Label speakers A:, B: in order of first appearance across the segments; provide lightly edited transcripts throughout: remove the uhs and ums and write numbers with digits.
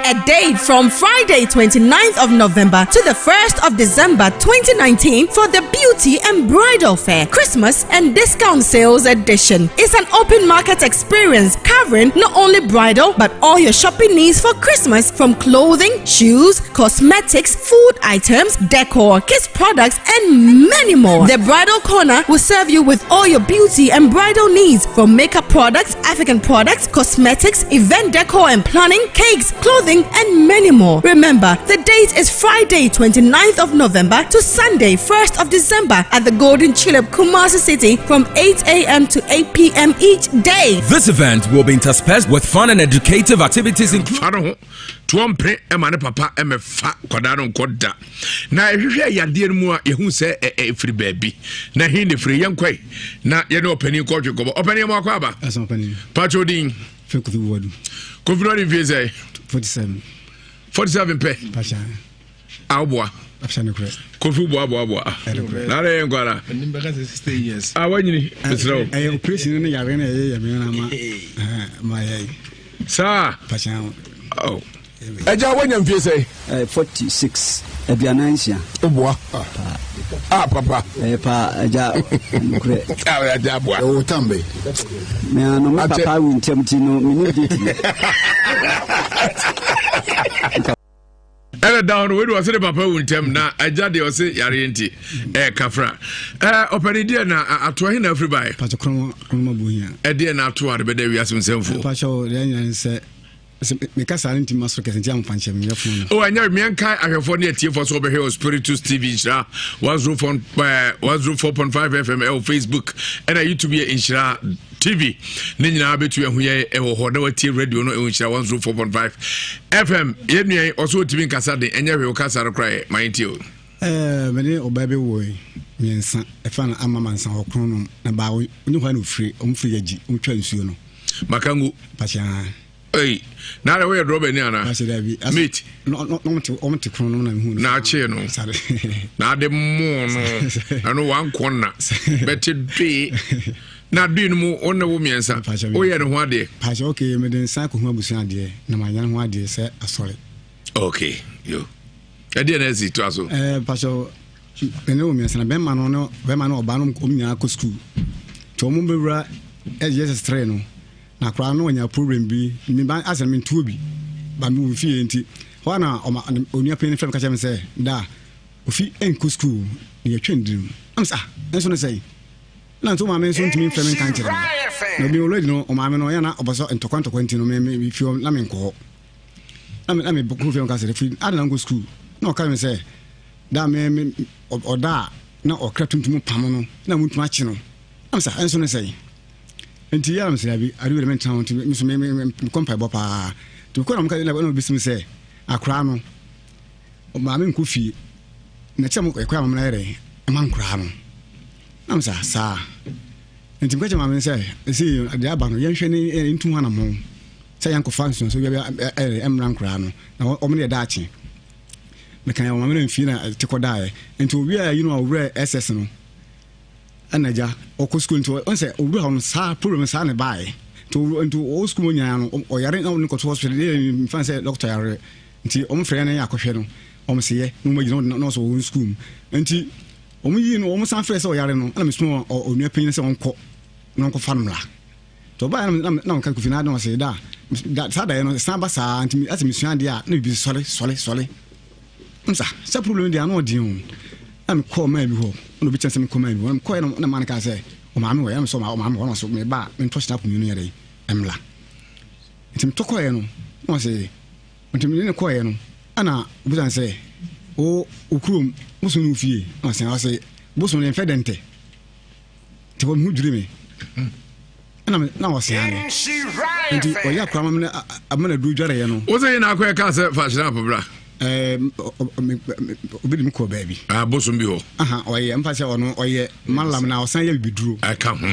A: a date from Friday 29th of November to the 1st of December 2019 for the Beauty and Bridal Fair, Christmas and Discount Sales Edition. It's an open market experience covering not only bridal but all your shopping needs for Christmas, from clothing, shoes, cosmetics, food items, decor, kids products, and many more. The Bridal Corner will serve you with all your beauty and bridal needs, from makeup products, African products, cosmetics, event decor and planning, cakes, clothing, and many more. Remember, the date is Friday 29th of November to Sunday 1st of December at the Golden Tulip, Kumasi City, from 8 a.m. to 8 p.m. each day.
B: This event will be interspersed with fun and educative activities including
C: Fa no ho toɔ mpene ma ne papa mɛfa kwadaa no nkɔ da na ɛhwehwɛ yadeɛ no mu a, yɛhu sɛ ɛfiri baabi na he ne firi. Yɛnkɔe na yɛne ɔpanin kɔtwe nkɔmmɔ. Ɔpanin, yɛma wakɔ aba. Patro din?
D: Fɛ Kofi Buwadu.
C: Kofi no ɔde mfie sɛ?
D: 47.
C: 47 pɛ?
D: Pacha.
C: A woboa.
D: Pacha ne korɛ.
C: Kofi boaboaboa na adɛ yɛ nkwara a woanyini, mesrɛ wo.
D: Ɛyɛ operation ne yare na ɛyɛ yɛ me na ma ma yɛ.
C: Saa.
D: Pacha.
C: Oh. Ɛgya, woanya mfie sɛ?
E: 46, 46.
C: Woboa ah, papa.
E: Ɛyɛ paa, agya, nokorɛ.
C: Agya aboa.
F: Ɛwɔ tam bɛ.
E: Mea no me papa wu ntɛm ti no menim date no.
C: Ɛna da hɔ no, wei de ɔse ne papa wu ntɛm na agya deɛ ɔse yareɛ nti ɛɛka fra. Ɔpɛne deɛ na atoa he na afiri baeɛ?
D: Pacha, kronoma kronoma bu hia.
C: Ɛdeɛ na atoa de bɛda wiase nsɛmfoɔ?
D: Pacha, deɛ nyina ne sɛ meka saa no ntimi ma soro kɛsɛ nti amfa nkyɛ meyɛ fono no.
C: O, ɛnyɛ meɛnkae ahwɛfoɔ ne atiefoɔ sɛ wɔbɛhwɛ wɔ Spiritus TV Nhyira 104 104.5 FM ɛwɔ Facebook, ɛna YouTube yɛ Nhyira TV. Ne nyinaa bɛtumi ahu yɛ ɛwɔ hɔ na watie radio no ɛwɔ Nhyira 104.5 FM. Yɛnnua yi ɔso ɔtumi nkasa den, ɛnyɛ hwee, wokasa no koraa yɛ ma yɛntie o.
D: Mene ɔbaa bi woe mmiɛnsa, ɛfa no ama mansa ɔkono nom na baako ne hɔ na ofiri, ɔmo firi yagyi, ɔmo twa nsuo no.
C: Makangu.
D: Pakyɛ.
C: Ei, na adɛ woyɛ drɔba ni ana?
D: Pakyɛ, dabi.
C: Mate.
D: No no no, ɔmo te kono nom na mehu no.
C: Na akyee no.
D: Sare.
C: Na ade moo no. Ɛno wankɔ na. Bɛte dwee. Na dwee no mu wo ne wo mmiɛnsa. Woyɛ ne ho adeɛ.
D: Pakyɛ, okay, mede nsa akɔhu abusua adeɛ na manyɛ ne ho adeɛ sɛ asɔre.
C: Okay, yo. Ɛdeɛ na asi toa so.
D: Pakyɛ, mene wo mmiɛnsa na bɛrima no ne bɛrima no ɔbaa no ɔmo nyinaa kɔ sukuu. Nti ɔmo bɛwura JSS 3 no na akwaraa no ɔnya problem bi, me ba asɛ me ntuo bi ba me wɔ fie, nti hɔ a na ɔma onua panyin no frɛ me ka kyerɛ me sɛ da ofi nkɔ sukuu na yɛtwa ndirim na me sɛ, ah, nso no sɛn na nso maame nso ntumi mfrɛ me nka nkyerɛ me na obi already no ɔmaame no ɔyɛ na ɔbɔ sɛ ntɔkwa ntɔkwa, nti no me me fi hɔ na me nkɔ hɔ na me kɔ fie. Nka sɛ fi adi na nkɔ sukuu na ɔka mi sɛ da me ɔda a na ɔkra tuntum pam no na mu ntumi akye no na me sɛ nso no sɛn nti yɛ am sɛ dabi ade wei mentena ho, nti me so me me mekɔ mpaebɔ paa, nti mekɔ na meka na obi sim sɛ akwaraa no maame nkɔ fie na kyerɛ mo ɛkɔ a mamena yɛrɛ ɛma nkoraa no na me sɛ saa, nti meka kyerɛ maame sɛ ɛsɛ deɛ aba no yɛnhwɛ ne ntu ho anammɔn sɛ yɛnkɔfa nsonso bi ɛrɛ ɛmmra nkoraa no na wɔn ne yɛ daakye. Meka yɛ maame no mfie na ɛte kɔ daeɛ, nti owie a yi no a owurɛ SS no ɛna agya ɔkɔ sukuu, nti ɔn sɛ owura hɔ no saa problem saa ne baeɛ, nti ɔwɔ sukuu mu nyinaa no ɔyare na ɔne kɔto hospital deɛ mfa sɛ doctor yare, nti ɔmo frɛ no yɛ akɔhwɛ no, ɔmo sɛ yɛ na ɔmo agyina na ɔsɛ ɔwɔ sukuu mu, nti ɔmo yi no ɔmo san frɛ sɛ ɔyare no, ɛna mesoma onua panyin sɛ ɔnkɔ na ɔnkɔfa no mmra, nti ɔbaa na na ɔka Kofi na adi na ɔsɛ da da saa daeɛ no san ba saa, nti asɛ mesua adeɛ a na bibi sɔre sɔre sɔre nsa sɛ problem deɛ ano ɔden o, na mekɔɔ maa bi hɔ na obi kyɛn sɛ mekɔ maa bi hɔ na mekɔɛ no na maa no kaa sɛ ɔmaame wɔ yɛ sɛ ɔmaame wɔ na ɔsɛ meba a mentɔ hyɛ apɔ mmienu yɛ dɛ mmla, nti metɔ kɔɛ no na ɔsɛ, nti mene ne kɔɛ no ɛna obisa sɛ wo wo kurom bosom no fie na ɔsɛ bosom no yɛmfɛ dɛntɛ, nti hɔ mehu dwiri me ɛna na ɔsɛ ane nti ɔyɛ akora ma mene amana duro dwareɛ no.
C: Wo sɛ yɛ na akɔyɛ kaa sɛ fa hyerɛ apɔbra.
D: Obi de me kɔɔ baabi.
C: Ah, bosom bi hɔ.
D: Aha, ɔyɛ mfa sɛ ɔno ɔyɛ malam na ɔsan yɛ bibiduro.
C: Ɛka ho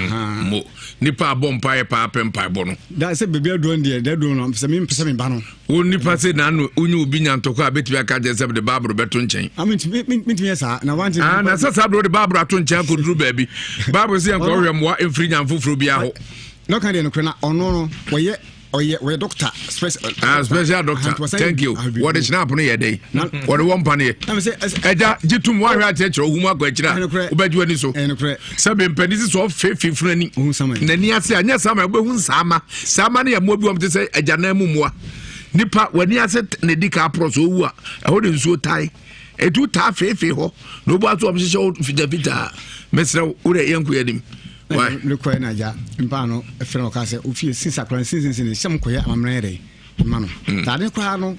C: mo nipa abɔ mpaeɛ paa pɛ mpaebɔ no.
D: Da sɛ baabi aduro no deɛ da aduro no sɛ mempɛ sɛ meba no.
C: Wo nipa sɛ n'ano wonye obi nya ntɔkwa a bɛtumi aka kyerɛ sɛ de Bible bɛto nkyɛn.
D: Ah, mentumi yɛ saa na wante.
C: Ah, na sɛ saa bere wode Bible ato nkyɛn akɔduru baabi. Bible sɛ yɛnkɔhwɛ mmoa mfiri nyan foforɔ biara hɔ.
D: Na ɔka deɛ nokorɛ na ɔno no wɔyɛ. Ɔyɛ ɔyɛ doctor special.
C: Ah, special doctor. Thank you. Wɔde hyɛn apono yɛ dɛ. Wɔde wɔn mpa ne yɛ. Ɛgya gye tum wɔahwɛ akyerɛkyerɛ ohun mu akɔ akyire a wobɛgye w'ani so. Sɛ mpɛni sisi ɔfeefe funu ani. N'ani ase a nyɛ sama wobɛhu nsaama. Saama no yɛ mmoa bi wɔn te sɛ agyanan mu mmoa. Nipa w'ani ase na edi ka aporɔ so owu a ɛhɔ de nsuo tae. Etu taa feefee hɔ na obu aso wɔn hyehyɛ hɔ fitafitaa. Mesrɛ wo dɛ yɛn kɔ yɛn anim.
D: Why? Ne kɔɛ na agya mpaa no frɛ no ɔka sɛ ofie since akora no sinsinsin ne hyɛ mo kɔyɛ amammerɛ yɛ dɛ ma no. Na ade koraa no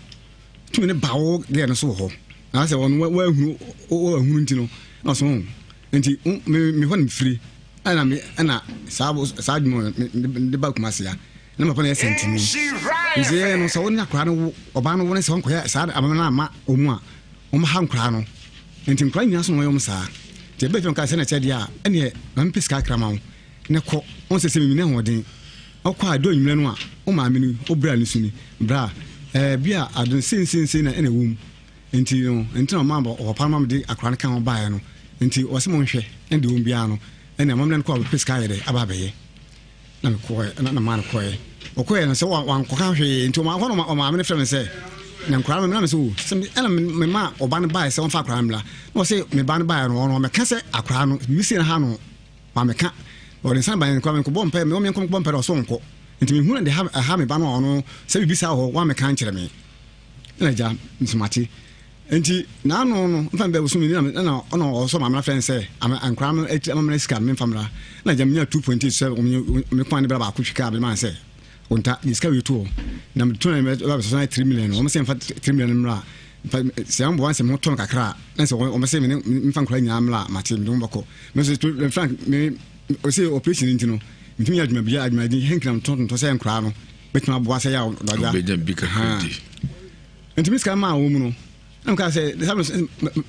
D: tumi ne ba wo gɛɛ no so wɔ hɔ. Na sɛ ɔno wahunu wahunu nti no na ɔso ho nti me me hɔ na mefiri ɛna me ɛna saa saa adwuma me de ba Kumasi ya na papa no yɛ sɛntini. Nti yɛ no sɛ wo ne akora no wo ɔbaa no wo ne sɛ wɔnkɔyɛ saa amammerɛ no ama ɔmu a wɔn ha nkora no. Nti nkwadaa nyinaa so na wɔyɛ wɔn saa. Nti ɛbɛɛ fie no ɔkaa sɛ na ɛkyɛ deɛ a ɛneɛ ma mepɛ sika kakra ma wo na kɔ. Wohu sɛ sɛ menni ahoɔden. Ɔkɔ a ɛduru anwummerɛ no a wo maame ni, wo bra no so ni. Bra, ɛɛ bi a ade no sei sei sei na ɛna ɛwɔ mu. Nti no nti na ɔmaa ɔpapa no ma mede akwadaa no ka ho baeɛ no. Nti ɔse monhwɛ ɛne deɛ ɛwɔ mu biara no ɛne amammerɛ no kɔ a ɔbɛpɛ sika ayɛ dɛ aba abɛyɛ. Na mekɔɛ na na maa no kɔɛ. Ɔkɔɛ no sɛ wankɔka hwee nti ɔma hɔ no ɔmaame no frɛ me sɛ na nkwadaa no na me sɛ o sɛ ɛna me ma ɔba no baeɛ sɛ ɔmfa akwadaa no mmra na ɔsɛ me ba no baeɛ no ɔno ɔmɛka sɛ akwadaa no biribi sei na ha no wamɛka ɔde nsa baeɛ nkwadaa menkɔbɔ mpaeɛ me ɔmenkɔ bɔ mpaeɛ ɔsɛ ɔnkɔ nti mehu na de ha ɛha me ba no a ɔno sɛ biribi saa wɔ hɔ wamɛka nkyerɛ me ɛna gya nsomate Enti n'ano no, mfa me bɛ bosome ni na na ɔna ɔsɔ maame no afrɛ no sɛ ama nkwadaa no akyi amamena sika no memfa mmra. Na agya menya 2.8 sɛ wɔn me kwan ne bra baako twi kaa mede maa no sɛ onta gye sika wei to hɔ. Na mede to na mɛ ba bɛsɔ na 3 million no wɔn sɛ mfa 3 million no mmra. Mfa sɛ wɔn boa nsɛ me ho tɔ no kakra a na sɛ wɔn sɛ me ne mfa nkwadaa nyinaa mmra a mate mede wɔn bɛkɔ. Me nso Frank me ɔsɛ operation nti no metumi yɛ adwuma bi adwuma di henkina tontɔn sɛ nkwadaa no bɛtumi aboa sɛ yɛ a ɔdɔgya.
C: Ɔbɛnya bi kakra di.
D: Nti me sika maa wɔn mu no, na meka sɛ saa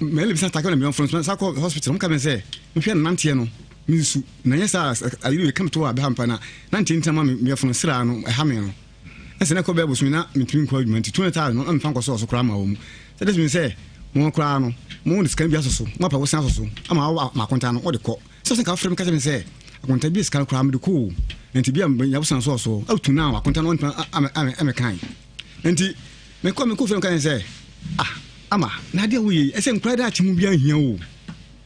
D: mɛlɛ bisa take na meyɔnfo no sa kɔ hospital mo ka me sɛ mehwɛ no nanteɛ no mensu na nyɛ saa ayere wei kam to a bɛha mpa na nanteɛ ntina ma meyɔfo no sraa no ɛha me no ɛsɛ na ɛkɔ bɛɛ bosome na mentumi nkɔ adwuma nti 200,000 no na mefa nkɔ sɔɔ so koraa ma wɔ mu sɛ dɛsɛ mi sɛ mo koraa no mo de sika no bi asoso mo apɛ wosan asoso ama wo makonta no wode kɔ sɛ sɛ nka wofrɛ me ka kyerɛ me sɛ akonta bi sika no koraa mede kɔ o nti bi a menya wosan sɔɔ so up to now akonta no ɔntumi amɛkan Nti mekɔ mekɔ fie no ka sɛ ah ama na adeɛ a woyɛ yi ɛsɛ nkora daakye ho biara nhia wo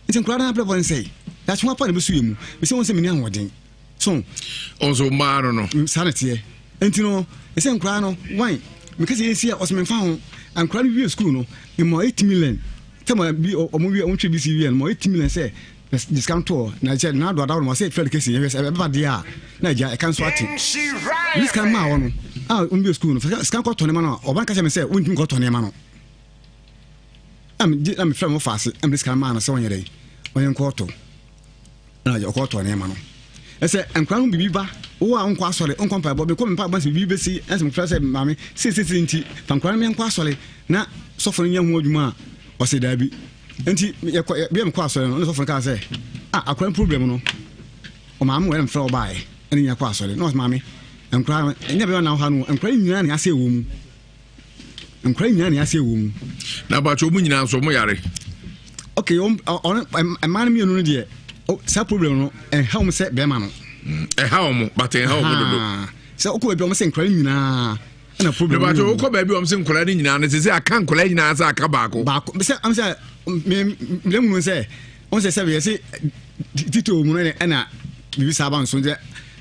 D: nti nkora no abrɛbɔ nsɛe daakye ho apa na bɛsu yɛ mu mesɛ wɔn sɛ menni ahoɔden so
C: ɔnso mmaa no no
D: mm, saa na teɛ nti no ɛsɛ nkora no wan meka sɛ yɛsi a ɔsɛ memfa ho nkora no wie sukuu no mmɔ 8 million tɛma bi ɔmo wie ɔmo twe bi si wie no mmɔ 8 million sɛ Na gye sika no toɔ, na kyɛ na ado adaworo ma sɛ fira de kɛse yɛhwɛ sɛ ɛbɛba deɛ a na agya ɛka nso ate. Ne sika maa wɔ no a wɔn sukuu no sika nkɔtɔ nneɛma no a ɔba no ka kyerɛ me sɛ wontumi nkɔtɔ nneɛma no. Na megye na mefrɛ mo faase na mede sika maa no sɛ ɔnyɛ dɛn ɔnyɛ nkɔtɔ na ɔkɔtɔ nneɛma no. Ɛsɛ nkora no biribi ba wo a wonkɔ asɔre wonkɔ mpaebɔ mekɔ me mpaebɔ sɛ biribi bɛsi ɛsɛ mefrɛ sɛ maame seesei nti fa nkora no menkɔ asɔre na sɔfo no nyɛ ho adwuma a ɔsɛ daabi. Nti yɛkɔ yɛ bia mekɔ asɔre no ɛna sɔfo no kaa sɛ ah akora no problem no ɔmaame wɔ ɛna mefrɛ ɔbaeɛ ɛne nyina kɔ asɔre na ɔsɛ maame nkora no ɛnyɛ bɛma na ɔha no nkora nyinaa ne asɛ wɔ mu nkora nyinaa ne asɛ wɔ mu.
C: Na abatwa ɔmu nyinaa nso ɔmo yare.
D: Okay ɔno mmaa no mmienu no deɛ saa problem no ɛnha wɔn sɛ bɛrima no.
C: Ɛha wɔn but ɛnha wɔn dodo.
D: Sɛ ɔkɔ baabi a wɔn sɛ nkora nyinaa ɛna problem
C: no wokɔ baabi wɔm sɛ nkwadaa no nyinaa no sɛ sɛ aka nkwadaa nyinaa sɛ aka baako
D: baako sɛ am sɛ me mmerɛ mu sɛ wɔn sɛ sɛ yɛ sɛ titi wɔ mu no ɛna biribi saa ba nso sɛ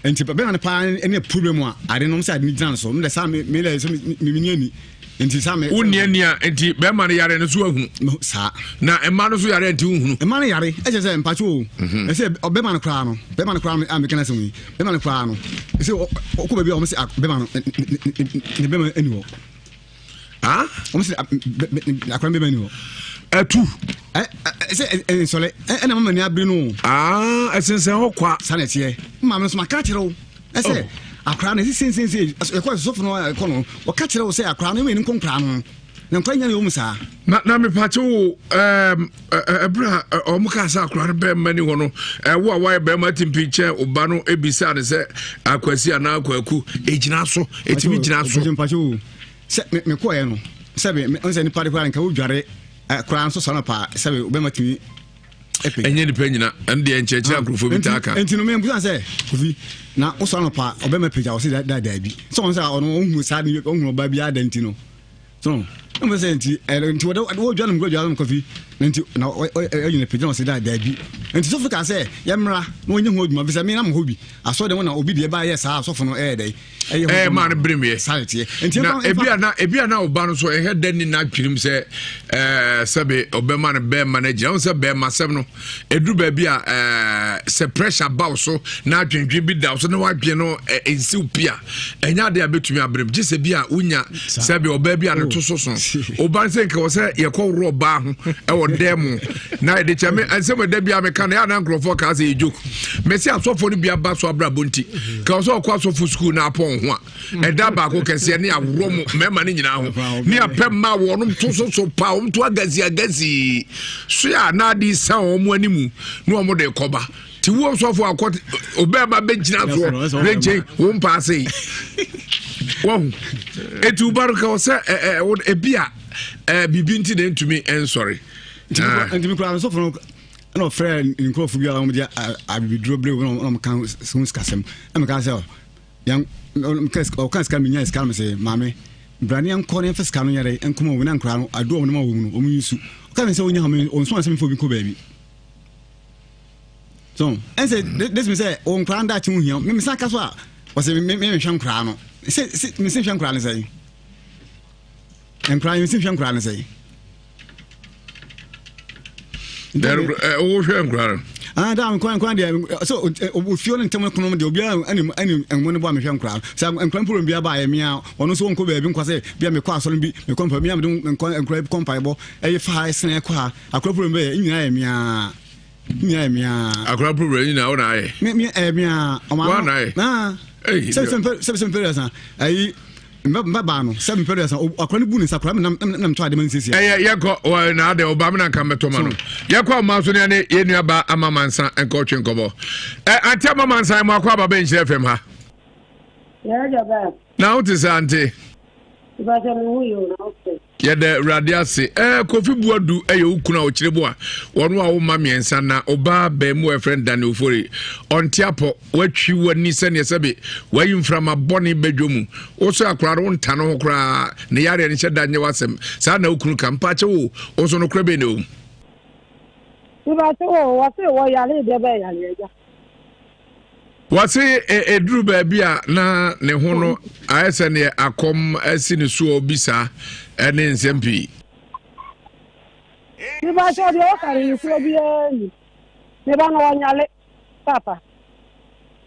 D: nti bɛma no paa ɛne problem a ade nom sɛ ade no gyina no so mede saa me me sɛ me me ani nti saa me
C: wonni ani a nti bɛrima no yare no so ahunu
D: saa
C: na mma no so yare nti wohunu
D: mma no yare ɛkyɛ sɛ mpakye o mhm. ɛsɛ bɛrima no koraa no bɛrima no koraa no a meka no asɛm yi bɛrima no koraa no sɛ ɔkɔ baabi a wɔn sɛ ah, bɛrima no ne bɛrima ani hɔ
C: ah?
D: wɔn sɛ akora bɛrima ani hɔ
C: ɛtu
D: sɛ nsɔle ɛna mama ni abiri no
C: ah, ɛsensɛn hɔ kwa
D: saa na ɛteɛ maame nso maka kyerɛ wo ɛsɛ oh. akora no ɛsɛ sensensɛ ɛkɔ sɔfo no ɛkɔ no ɔka kyerɛ wo sɛ akora no ɛmɛ ni nkɔ nkora no na nkora nya ne wɔ mu saa
C: na na mepakye wo ɛberɛ a ɔmo kaa sɛ akora no bɛrima ni hɔ no ɛwo a woayɛ bɛrima timpi kyɛ wo ba no ɛbisaa no sɛ akwasi anaa akwaku ɛgyina so ɛtumi gyina so
D: mpakye wo sɛ mekɔɛ no sɛ sɛ nipa de koraa nka wodware koraa nso saa no paa sɛ wobɛma tumi.
C: Ɛnyɛ nipa nyina ɛno deɛ nkyerɛkyerɛ ah, nkurɔfoɔ bi taa ka.
D: Nti no mɛmbusa sɛ Kofi na wosɔ anɔpa ɔbɛma pagya wɔ sɛ da daabi sɛ ɔno sɛ ɔno ɔhunu saa ne ɔhunu ɔbaa biara da nti no so ɛmu sɛ nti ɛno nti wɔde wɔdwa no mu dwa no Kofi na nti na ɔyɛ pagya wɔ sɛ da daabi nti sɔfo ka sɛ yɛmmra na ɔnyɛ ho adwuma fisɛ me na mo hɔ bi asɔ de ho na obi deɛ ba yɛ saa asɔfo no ɛyɛ dɛ
C: ɛyɛ maa no bere miɛ na ebi a na ebi a na ɔba no so ɛhɛ dɛ ni n'adwenem sɛ ɛɛ sɛbi ɔbɛma no bɛɛma no agyina sɛ bɛɛma sɛm no eduru baabi a ɛɛ sɛ pressure ba wo so na adwendwen bi da wo so na wadwen no ɛ nsiw pi a ɛnyɛ ade a betumi abere mu gye sɛ bi a wonya sɛbi ɔbaa bi a ne to so so ɔba no sɛ nka wɔ sɛ yɛkɔ worɔ ɔbaa ho ɛwɔ dɛm mu na yɛde kyɛ me nsɛm ɛda bi a meka no yɛ ana nkurɔfoɔ kaa sɛ yɛ joke mɛsi asɔfoɔ no bi aba so abrabɔ nti ka wɔ sɛ ɔkɔ asɔfo sukuu na apɔn ho a ɛda baako kɛseɛ ne aworɔ mu mmarima no nyinaa ho ne apɛ mma wɔnom to so so pa wɔn to agasi agasi so a na ade sa wɔn animu na wɔn de kɔba ti wo sɔfo akɔ ɔbɛɛma bɛgyina soɔ ne nkyɛn wo mpa ase yi wɔhu eti wo ba no ka wɔ sɛ ɛ ɛ ebi a ɛ biribi nti na ntumi nsɔre.
D: Ntumi kura sɔfo no ɛna ɔfrɛ nkurɔfo bi a wɔn de abibiduro bere wɔn na wɔn ka ho sikasɛm ɛna ka sɛ yan ɔka sika mi nya sika no sɛ maame bra ne yɛnkɔ ne yɛmfa sika no yɛrɛ nkɔmɔ wɔn na nkora no aduo wɔn ma wɔn mu no wɔn yi nsu ɔka mi sɛ wɔnya hɔ wɔn nso ansɛm fo bi nkɔ baabi. So ɛnsɛ this mi sɛ wɔn nkwadaa ndaakye ho hia mi mi san ka so a wɔsɛ mi mi nhwɛ nkwadaa no sɛ sɛ mi si nhwɛ nkwadaa no sɛ nkwadaa mi si nhwɛ nkwadaa no sɛ.
C: Wohwɛ nkwadaa no.
D: Ah, daa nkwadaa nkwadaa deɛ sɛ ofie ne ntɛm konom deɛ obiara ɛne ɛne ɛnwo ne bɔ a mehwɛ nkwadaa no sɛ nkwadaa mporo biara ba ayɛ mea ɔno nso wɔnkɔ baabi nkɔ sɛ bia mekɔ asɔre bi mekɔ mpa mea mede nkwadaa nkwadaa kɔ mpaebɔ ɛyɛ fa ha ɛsene ɛkɔ ha akora poro bɛyɛ nyinaa yɛ mea nyinaa yɛ mea.
C: Akora poro nyinaa wo na ayɛ.
D: Me me ɛyɛ mea.
C: Ɔmo ano na ayɛ.
D: Naa. Sɛbi sɛ mpɛ sɛbi sɛ mpɛ dɛ san ayi mbɛ mbɛ baa no sɛbi mpɛ dɛ san akora no bu ne nsa akora mi nam nam tɔ ade ma ne siesie.
C: Ɛyɛ yɛkɔ wɔ na adɛ ɔba mi na nka mbɛtɔ ma no yɛkɔ ɔma so ne ɛne yɛn nua ba ama mansa nka ɔtwe nkɔmɔ ɛ ante ama mansa ɛmo akɔ aba bɛ nhyerɛ fam ha. Na wote sɛ ante. Yɛda Awurade ase. Ɛɛ Kofi Boadu yɛ wo kunu a ɔkyerɛ mu a wɔn a woma mmiɛnsa na ɔbaa bɛn mu a ɛfrɛ no Daniel Ofori. Ɔnte apɔ, watwi w'ani sɛdeɛ sɛbe wayi mframa bɔne bɛdwo mu. Wo so akora no wonta no ho koraa, ne yareɛ no hyɛ da nyɛ w'asɛm. Saa na wo kunu ka. Mpaakyɛ wo, wo nso nokorɛ bɛn na ɛwɔ mu?
F: Mpaakyɛ wo, wɔse wɔyare deɛ bɛyɛ yareɛ agya.
C: Wɔse ɛduru baabi a na ne ho no ayɛ sɛ neɛ akɔm asi ne soɔ bi saa ɛne nsɛm pii.
F: Nipa sɛ deɛ ɔka no nokorɛ biara ni. Ne ba no ɔnyale papa.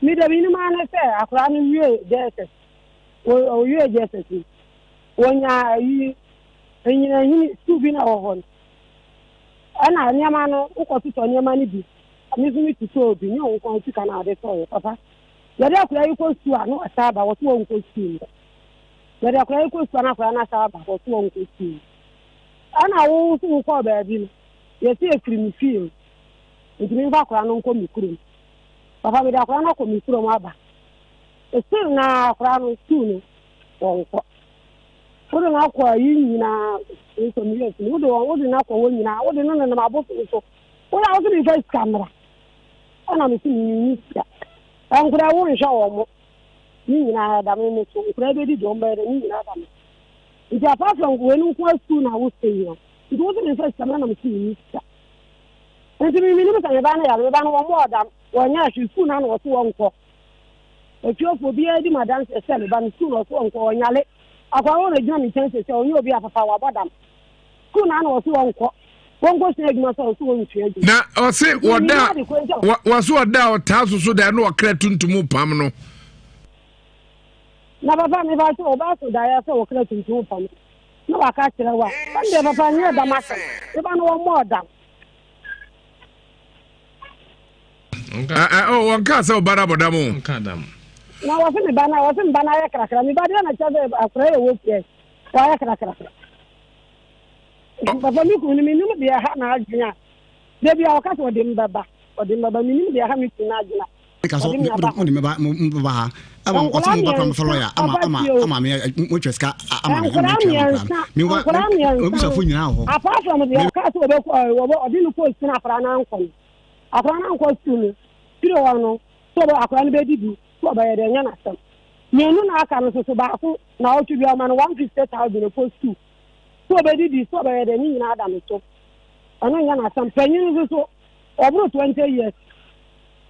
F: Me deɛ menim ara ne sɛ akwadaa no wie JSS. Ɔwie JSS no wɔnya ayi nyinahini sukuu bi na wɔ hɔ no. Ɛna nneɛma no wokɔtotɔ nneɛma no bi. Me nso me tutɔɔ bi, nyɛ wo nko ara sika na ade tɔeɛ, papa. Yɛde akwadaa yi kɔ sukuu a, na wasan aba, wɔso wɔnkɔ sukuu mu. Yɛde akwadaa yi kɔ sukuu a, na akwadaa no asan aba, wɔso wɔnkɔ sukuu mu. Ɛna wo nso wokɔɔ baabi no, yɛsi efiri me fie mu, nti memfa akwadaa no nkɔ me kurom. Papa, mede akwadaa no akɔ me kurom aba. Still na akwadaa no sukuu no, wɔnkɔ. Wode no akɔ ayi nyinaa, nso meyɛ sini, wode no akɔ hɔ nyinaa, wode no nenam abosom so. Wo na wose memfa sika mmra, ɛna mese menni sika. Nkora wo nhwɛ wɔn mo, ne nyinaa ɛda me me so. Nkora bɛdi deɛ wɔn bɛyɛ dɛ, ne nyinaa da me so. Nti apart from wei no nko ara sukuu na wo sɛ yi no, nti wose memfa sika mmra na mese menni sika. Nti me menim sɛ me ba no yare, me ba no wɔn ɔdam, wɔnyɛ ahwɛ sukuu na na wɔse wɔnkɔ. Atuafoɔ obiara di m'adanseɛ sɛ me ba no sukuu na ɔse wɔnkɔ, ɔnyale. Akwadaa wɔ na gyina me nkyɛn sɛ sɛ ɔnyɛ obi a papa wabɔ dam. Sukuu na na ɔse wɔnkɔ. Wɔnkɔ sua adwuma sɛ ɔse wɔnsua adwuma.
C: Na ɔse wɔda wɔse ɔda a ɔtaa soso da na ɔkra tuntum pam no.
F: Na papa mefa sɛ ɔba so daeɛ sɛ ɔkra tuntum pam na waka kyerɛ wa. Ɛn deɛ papa nyɛ dam asɛm. Meba no wɔmmɔ ɔdam.
C: Wɔnkaa sɛ ɔba no abɔ dam o.
F: Na wɔse me ba no wɔse me ba no ayɛ krakra. Me ba deɛ na kyerɛ sɛ akora yɛ wɔ fie. Wayɛ krakrakra. Papa me kunu no menim deɛ ɛha n'adwene a da bi a ɔka sɛ ɔde me bɛba ɔde me bɛba menim deɛ ɛha me kunu n'adwene a
D: ka so
F: ɔde me aba
D: ɔde mɛba mɛba ha ama ɔsɛ mo ba kora mɛfa lɔya ama ama ama me mo twɛ sika ama me ama me twɛ ama kora me wa
F: nkwadaa mmiɛnsa
D: abusuafo nyinaa wɔ hɔ
F: apart from deɛ ɔka sɛ ɔbɛkɔ ɔde no kɔ sukuu na akwadaa no ankɔ no. Akwadaa no ankɔ sukuu no, firi hɔ no, sɛ ɔbɛ akwadaa no bɛdidi, sɛ ɔbɛyɛ dɛ, ɛnyɛ n'asɛm. Mmienu na aka no nso so, baako naawɔtwe biara ɔma no 150,000 kɔ sukuu. Sɛ ɔbɛdidi, sɛ ɔbɛyɛ dɛ, ne nyinaa da me so. Ɛno nyɛ n'asɛm. Panyin no nso so, ɔboro 20 years.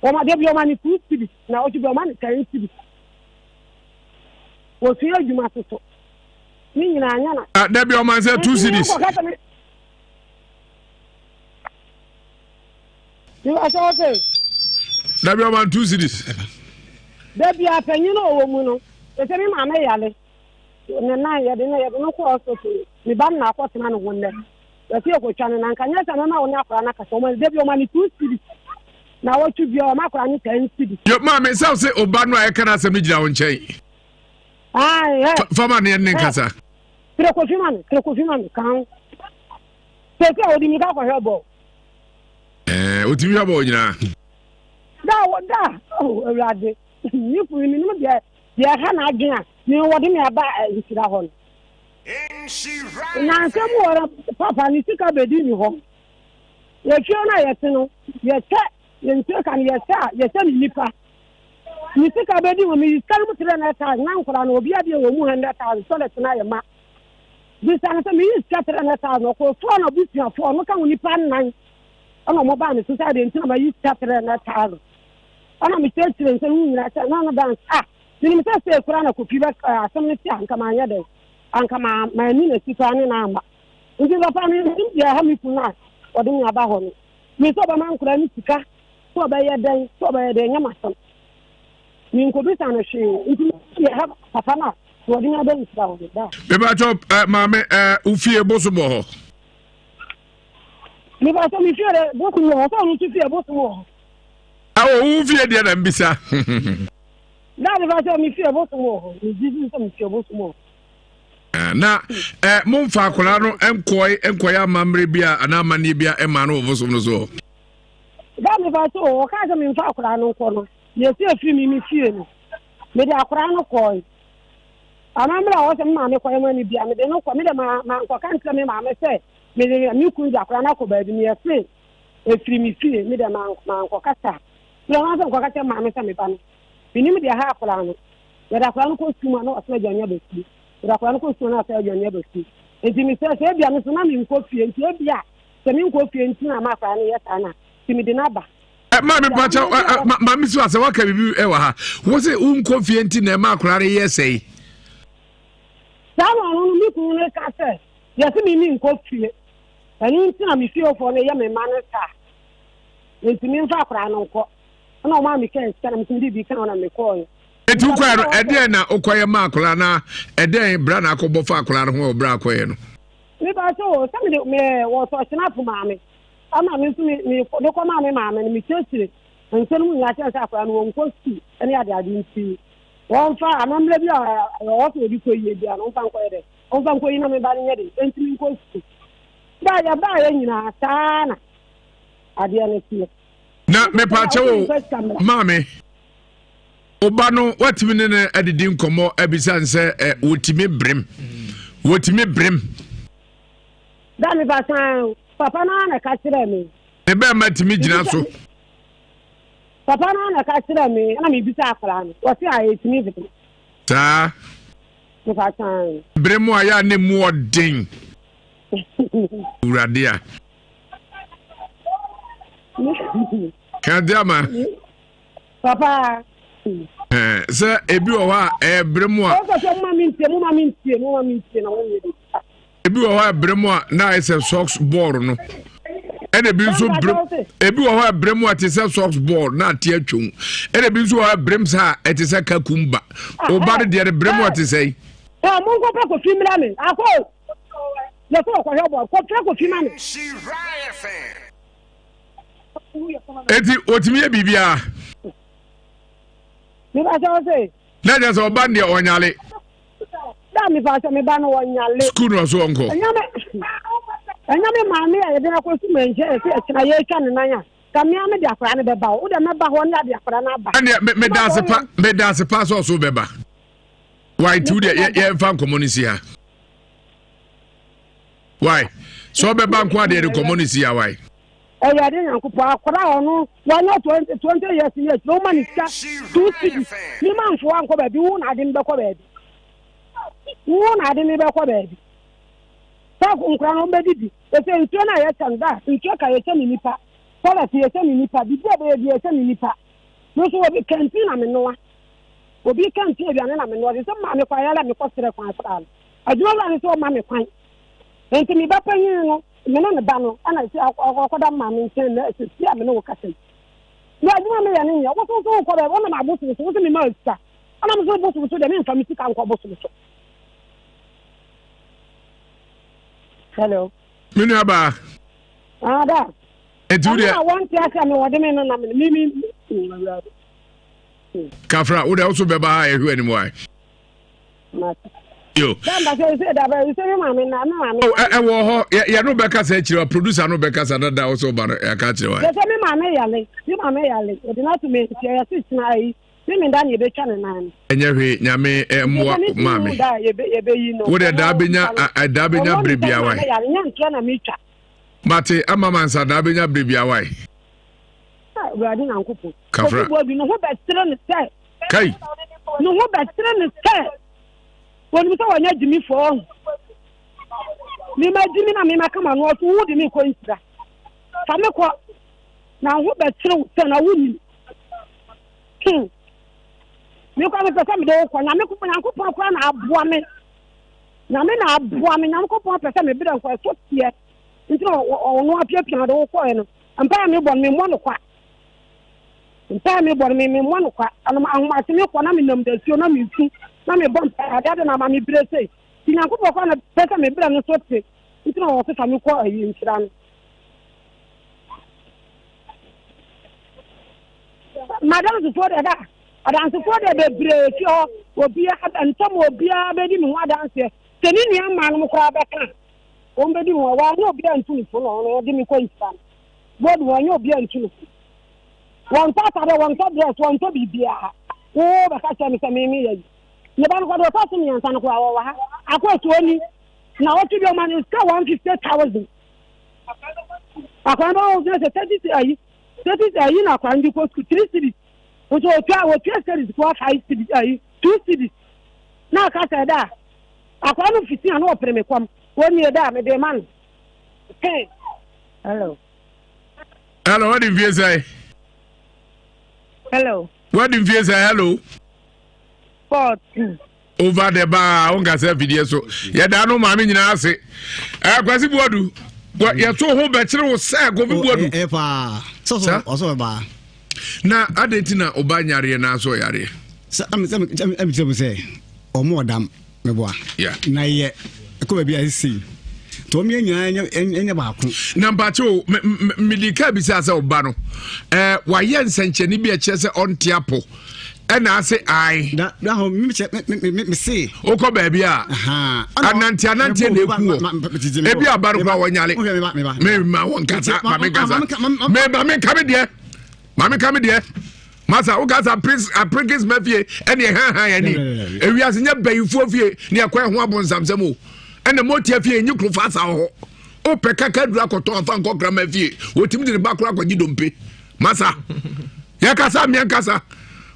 F: Wɔma da bi ɔma no 2 cedis, naawɔtwe biara ɔma no 10 cedis. Wɔsua adwuma nso so. Ne nyinaa nyɛ n'asɛm.
C: Ah, da bi ɔma sɛ 2 cedis. Dabi ɔma 2 cedis.
F: Dabi a panyin a ɔwɔ mu no, ɛsɛ me maame yale. Ne nan yɛde no yɛde no kɔ hospital. Me ba no na akɔtena ne ho nnɛ. Yɛsɛ yɛkɔtwa no na nka nyɛ sɛ mɛma wo ne akwadaa no akasa. Ɔma dabi ɔma ne 2 cedis. Na wɔtwe bia ɔma akwadaa no 10 cedis.
C: Yo maame sɛ wo sɛ ɔba no a ɛka no asɛm no gyina wo nkyɛn. Fama ne ɛne nkasa.
F: Kyerɛ kofi ma me, kyerɛ kofi ma me, kan. Sɛsɛ ɔde mirika kɔhwɛ bɔɔl.
C: Ɛɛ otumi hwɛ bɔɔl nyinaa.
F: Da wɔ da oh awurade ne kunu mi nom deɛ deɛ ɛha n'adwene a me wɔde me aba nhyira hɔ no. Nansa mu wɔ papa ne sika bɛdi ne hɔ. Yɛfie no a yɛte no yɛkyɛ yɛn nsuo ka no yɛkyɛ a yɛkyɛ ne nipa. Ne sika bɛdi hɔ meyi sika no mu 300,000 na nkora no obi adeɛ wɔ mu 100,000 toilet no ayɛ ma. Bisa no sɛ meyi sika 300,000 ɔkɔɔ fɔɔ na abusuafoɔ ɔno ka ho nipa nnan ɛna ɔmo baa me so sɛ adeɛ nti na mayi sika 300,000 ɛna mekyerɛkyerɛ nsɛm no nyinaa sɛ na no dance ah menim sɛ sɛ kura na kofi bɛ asɛm no te a nka manyɛ dɛn anka ma manni n'akyi koraa ne na amma nti papa no menim deɛ ɛha me kunu a ɔde me aba hɔ no me sɛ ɔbɛma nkora no sika sɛ ɔbɛyɛ dɛn sɛ ɔbɛyɛ dɛn nyɛ m'asɛm menkɔbisa no hwee nti yɛ ha papa no a wɔde me aba nhyira hɔ no da.
C: Mebatɔ eh, maame eh, wo fie bosom wɔ hɔ?
F: Mebatɔ me fie dɛ bosom wɔ hɔ sɛ ɔno nso fie bosom wɔ hɔ.
C: Awɔ wo fie deɛ na mbisa.
F: Da mebatɔ me fie bosom wɔ hɔ megye di sɛ me fie bosom wɔ hɔ.
C: Eh, na eh, momfa akwadaa no nkɔe nkɔyɛ amammerɛ bi a anaa amanneɛ bi a ɛma no wɔ bosom no so.
F: Da mebatɔ ɔkaa sɛ memfa akwadaa no nkɔ no yɛsi afiri me me fie no mede akwadaa no kɔe. Amammerɛ a ɔwɔ sɛ me maame kɔyɛ ma no bia, mede no kɔ. Me de ma mankɔka nkyerɛ me maame sɛ mede me kunu de akwadaa no akɔ baabi. Meyɛ se efiri me fie. Me de mankɔka saa. Mede wɔn sɛ nkɔka kyerɛ maame sɛ me ba no. Menim deɛ ha akwadaa no. Yɛde akwadaa no kɔ sukuu mu a na ɔsɛ aduane aba fie. Yɛde akwadaa no kɔ sukuu na ɔsɛ aduane aba fie. Nti mesɛ sɛ ebia me so na menkɔ fie nti ebia sɛ menkɔ fie nti na ama akwadaa no yɛ saa na nti mede no aba.
C: Eh, maame pakyɛ eh, eh, maame si asɛ waka biribi wɔ ha wo se wonkɔ fie nti na ɛma akwadaa no yɛ sɛe.
F: Saa na ɔno no me kunu no ka sɛ yɛse me menkɔ fie ɛno nti na me fiefoɔ no yɛ me ma no saa nti memfa akwadaa no nkɔ ɛna ɔmaa me kaa sika na mesɛ mede bi ka ho na mekɔɔɛ.
C: Eti wokɔɛ no ɛdeɛn na wokɔyɛ ma akwadaa na ɛdeɛn bra na akɔbɔ fa akwadaa no ho wɔ berɛ akɔyɛ no.
F: Meba sɛ o sɛ mede me wɔtɔ hyena maame Ama me nso me me de kɔmaa me maame no mekyerɛkyerɛ nsɛm no mu nyinaa kyerɛ sɛ akwadaa no wɔnkɔ sukuu ne adeade nti wɔmfa amammerɛ bi a ɛwɔ sɛ wɔde kɔ yie bia no wɔmfa nkɔyɛ dɛ wɔmfa nkɔ yi na me ba no nyɛ de ɛntumi nkɔ sukuu da yɛbaeɛ nyinaa saa na adeɛ no teɛ.
C: Na mepaakyɛ wo maame wo no watumi ne no adidi nkɔmmɔ abisa n sɛ wɔtumi berem wɔtumi berem.
F: Da mepa san Papa no ara na ɛka kyerɛɛ me.
C: Ne bɛrima tumi gyina so.
F: Papa no ara na ɛka kyerɛɛ me ɛna mebisa akwadaa no wɔse a ɛtumi bere.
C: Saa.
F: Mepa kyan.
C: Bere mu a yɛ a ne mu ɔden. Awurade a. Kade ama.
F: Papa.
C: Sɛ ebi wɔ hɔ a ɛyɛ bere mu a.
F: Ɔkɔ sɛ mo ma mi ntie mo ma mi ntie mo ma mi ntie na wɔn yɛ bi.
C: Ebi wɔ hɔ a ɛbrɛ mu a na ayɛ sɛ socks ball no ɛna ebi nso brɛ ebi wɔ hɔ a ɛbrɛ mu a te sɛ socks ball na ate atwam ɛna ebi nso wɔ hɔ a ɛbrɛ mu saa a ɛte sɛ kakumba ɔba no deɛ no brɛ mu a te sɛ yi.
F: Ɛ mo nkɔ pɛ kofi mmra mi akɔ yɛ sɛ ɔkɔhwɛ bɔ kɔ pɛ kofi ma mi.
C: Eti otumi yɛ biribiara.
F: Mi ba sɛ ɔsɛ.
C: Na kyerɛ sɛ ɔba no deɛ ɔnyale.
F: Da mi fa sɛ mi ba no ɔnyale.
C: Sukuu na ɔso ɔnkɔ.
F: Ɛnyɛ me ɛnyɛ me maame a yɛde akɔ sukuu nkyɛn ɛsɛ ɛkyina yɛatwa ne nan a ka mmea me de akwadaa no bɛba o wode mɛba hɔ ne ade akwadaa no aba.
C: Ɛnneɛ meda ase pa meda ase pa sɛ ɔso bɛba. Why nti wodeɛ yɛmfa nkɔmmɔ no si ha. Why sɛ ɔbɛba nko adeɛ de nkɔmmɔ no si ha why.
F: Awurade Nyankopɔn, akwadaa a ɔno wanya 20 years ne akyire, woma ne sika 2 cedis, me ma mfoa nkɔ baabi, wo na ade me bɛkɔ baabi. Wo na ade me bɛkɔ baabi. Sɛ nkwadaa no wɔbɛdidi, ɛsɛ nsuo no a yɛkyɛ no da, nsuo ka yɛkyɛ ne nipa, toilet yɛkyɛ ne nipa, biribi a bɛyɛ bi yɛkyɛ ne nipa. Me nso obi kantin na menoa. Obi kantin aduane na menoa. Sɛ maa me kwan yɛlɛ mekɔ serɛ kwan koraa no. Adwuma wura no sɛ ɔma me kwan. Nti me ba panyin no, me ne ne ba no, ɛna sɛ ɔkɔda maame nkyɛn na ɛsɛ si a me ne wo kasa yi. Na adwuma meyɛ no nyɛ, wo so so wokɔ baabi, wonam abosom so, wo sɛ me ma sika. Ɛna me so bosom so deɛ memfa me sika nkɔ bosom so. Hello.
C: Me nua baa.
F: Ah, da.
C: Eti wo deɛ.
F: Ɛna wɔn ti ase a me wɔde me no nam me me.
C: Kafra, wo deɛ wo so bɛba ha yɛhwɛ anim wae. Yo. Ɛwɔ hɔ yɛ no bɛkasa akyire wa producer no bɛkasa dada wo sɛ woba no yɛaka akyerɛ wa.
F: Sɛ me maame yale, me maame yale, yɛde no ato me nti ɛyɛ se kyena ayi. Me me da na yɛbɛtwa ne nan no.
C: Ɛnyɛ hwee nyame mmoa maame. Wo deɛ daa bɛnya daa bɛnya bere bia wae. Mate ama mansa daa bɛnya bere bia wae.
F: Awurade Nyankopɔn.
C: Kafra.
F: Kofi Boadu ne ho bɛkyerɛ ne sɛ.
C: Kai.
F: Ne ho bɛkyerɛ ne sɛ. Wɔnim sɛ wɔnyɛ gyimifoɔ ɔho. Mema gyimi na mema kama no ɔso wo de me kɔ nhyira. Fa me kɔ. Na ho bɛkyerɛ wo sɛ na wonim. Hmm. Me kɔ mepɛ sɛ mede wo kɔ. Nyame Nyankopɔn koraa na aboa me. Nyame na aboa me. Nyankopɔn pɛ sɛ mebrɛ nkɔ ɛso teɛ. Nti na ɔno apiapia de wo kɔɛ no. Mpae a mebɔ no, memmɔ no kwa. Mpae a mebɔ no, memmɔ no kwa. Ɛnom ahomakye mekɔ na menam dasuo na mesu na mebɔ mpae. Ade ade na ama me brɛ sei. Nti Nyankopɔn koraa na pɛ sɛ me brɛ no so te. Nti na ɔsesa me kɔ ayi nhyira no. M'adansefoɔ deɛ da, adansefoɔ deɛ bebree fi hɔ. Obiara, ntɛm obiara bɛdi me ho adanseɛ. Sɛ ne nua mmaa nom koraa bɛka. Wɔn bɛdi ho a, wɔanyɛ obiara ntu no fo na ɔno ɔde me kɔ nhyira no. God wɔanyɛ obiara ntu no fo. Wɔntɔ atadeɛ, wɔntɔ dress, wɔntɔ biribiara. Wo bɛka kyerɛ me sɛ me meyɛ yi. Ne ba no kɔ deɛ ɔtɔ so mmiɛnsa no koraa wɔwɔ ha. Akɔɔtu oni na ɔtwe bi ɔma no sika 150,000. Akwan bɛ wɔ sɛ 30 ayi 30 ayi na akwan de kɔ sukuu 3 cedis. Nso otua wɔtua cedis kɔ 5 cedis ayi 2 cedis. Na aka sɛ da Akwadaa no fiti a na ɔpere me kɔm. Wɔnnie da a mede ma no. Hey.
G: Hello.
C: Hello, wadi mfie sɛn?
G: Hello.
C: Wadi mfie sɛn? Hello.
G: 14.
C: Over the bar, wonkasa afidie so. Yɛda no maame nyinaa ase. Eh, Kwasi Buadu, yɛto ho bɛkyere wo sɛ Kofi Buadu.
D: Eh, paa. Sɛ ɔsɔ bɛbaa.
C: Na adɛn nti na ɔba nyareɛ na asɔ yareɛ?
D: Sɛ ɛmi kyerɛ mu sɛ ɔmo ɔdam meboa. Na yɛ ɛkɔ baabi a ɛsɛ nti wɔn yɛn nyinaa ɛnyɛ baako.
C: Na mpakyɛ o mede kaa bisa sɛ ɔba no ɛɛ wayɛ nsɛnkyɛnne bi a ɛkyerɛ sɛ ɔnte apɔ ɛna ase ae.
D: Da da hɔ mi kyɛ mi mi mi se.
C: Wokɔ baabi a anante anante na eku wɔ ebi aba no kora wɔnyale mi ma wɔn kasa ma mi kasa mi ma mi nka mi deɛ ma mi nka mi deɛ masa woka sɛ aprekes ma fie ɛne ɛhahan ani ewiase nyɛ bɛyifoɔ fie ne ɛkɔ ɛho abonsamsɛm o ɛna motia fie enyi kuro fa asa wɔ hɔ wopɛ kaka duru akɔtɔn afa nkɔ krama fie wɔtumi de ne ba koro akɔgye dompe masa yɛkasa mmea nkasa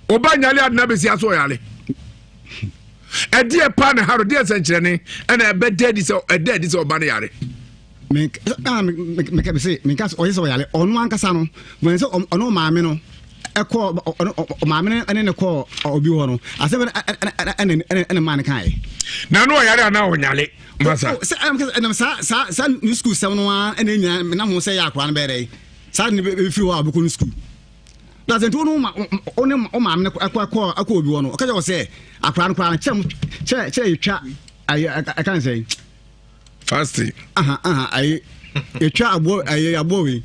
C: ɔba nyale adena bɛsi aso ɔyale ɛdeɛ paa na haro deɛ sɛnkyerɛne ɛna ɛbɛda adi sɛ ɛda adi sɛ ɔba no yare
D: meka sɛ meka sɛ ɔyɛ sɛ ɔyare ɔno ankasa no wɔn sɛ ɔno maame no ɛkɔ ɔno maame no ɛne ne kɔɔ obi hɔ no asɛm ɛna ɛna ɛna maa no kaeɛ.
C: na no ɔyare anaa ɔnyale masa.
D: sɛ ɛnam saa saa saa ne sukuu sɛm no ara ɛna nyina nam ho sɛ yɛ akora no bɛyɛ dɛ saa ne bɛfiri hɔ a ɔbɛkɔ no sukuu na sɛ nti wo ne wo ne wo maame no ɛkɔ ɛkɔ ɛkɔ obi hɔ no ɔka kyerɛ wɔ sɛ akora no koraa no kyerɛ kyerɛ kyerɛ yɛtwa ayɛ ɛka ne sɛ
C: fasting.
D: Aha aha ayi yɛtwa aboɔ ayi aboɔ wei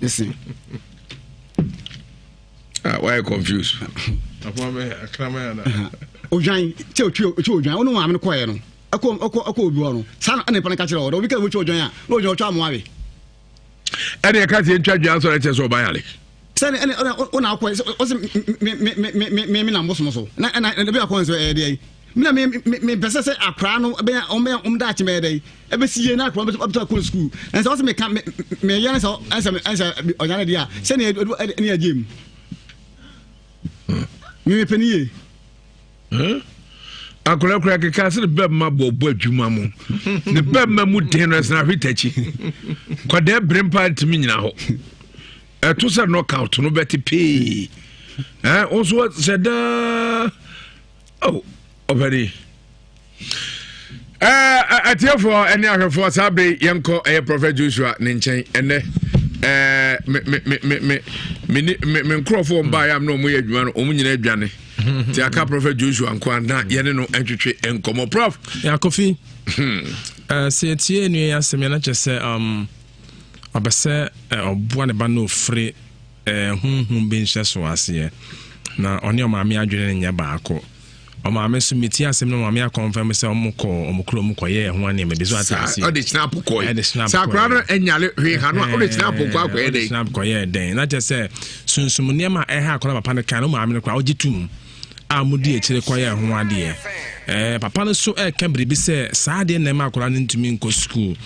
D: listen.
C: Ah, why you confused?
D: Odwan kyɛ otwi otwi odwan ɔno maame no kɔɛ no ɛkɔ ɛkɔ ɛkɔ obi hɔ no saa na nipa no ka kyerɛ ɔdɔ obi ka otwi odwan a na odwan otwa amoa we.
C: Ɛna ɛka sɛ ntwa dwan sɔrɔ ɛkyɛ sɛ ɔba yare.
D: Sɛni ɛna ɛna ɔna akɔ ɔsɛ me me me me me me nam bosom so na ɛna ɛna bi akɔ nso ɛyɛ deɛ yi. Me na me me me pɛ sɛ sɛ akwaraa no bɛyɛ wɔn bɛyɛ wɔn daakye bɛyɛ dɛ ɛbɛsi yie na akwaraa no bɛtɔ akɔ sukuu. Na sɛ ɔsɛ meka me me yɛ no sɛ ɛsɛ ɛsɛ ɔnyare deɛ a sɛnea ɛde ɛne agye mu. Me me pɛ ne yie.
C: Akwaraa kura keka sɛ ne bɛmma bɔ bɔ adwuma mu ne bɛmma mu den no ɛsena ahwe takyi kwadaa bere mpa ntumi nyina hɔ ɛto sɛ knockout no bɛte pee ɛn wo nso sɛ daa oh ɔpɛni ɛɛ atiefoɔ ɛne ahwɛfoɔ saa bere yɛnkɔ ɛyɛ Prophet Joshua ne nkyɛn ɛnɛ ɛɛ me me me me me me me me nkurɔfoɔ mbaa yɛ am na wɔn yɛ adwuma no wɔn nyinaa adwane ti aka Prophet Joshua nko ana yɛne no ntwetwe nkɔmɔ Prof.
H: Yakofi ɛɛ sɛ yɛtie nua yi asɛm yɛn akyɛ sɛ um, ɔbɛ sɛ ɔboa ne ba no ofiri honhom bi nhyɛso aseɛ na ɔne ɔmaame adwene no nyɛ baako. Ɔmaame nso metie asɛm no ɔmaame akɔnfɛm sɛ ɔmo kɔ ɔmo kurom kɔyɛ ɛho nneɛma bi so ate aseɛ.
C: Ɔde hyina po kɔɛ. Ɛde hyina po kɔɛ. Sɛ akora no nyale hwee ha no a ɔde hyina po kɔ akɔyɛ dɛn.
H: Ɔde hyina po kɔyɛ dɛn na kyerɛ sɛ sunsum nneɛma a ɛha akora papa no kan no maame no koraa ɔgye tum a mo di akyire kɔyɛ ɛho adeɛ. Ɛɛ papa no so ɛka biribi sɛ saa adeɛ na ɛma akora no ntumi nkɔ sukuu.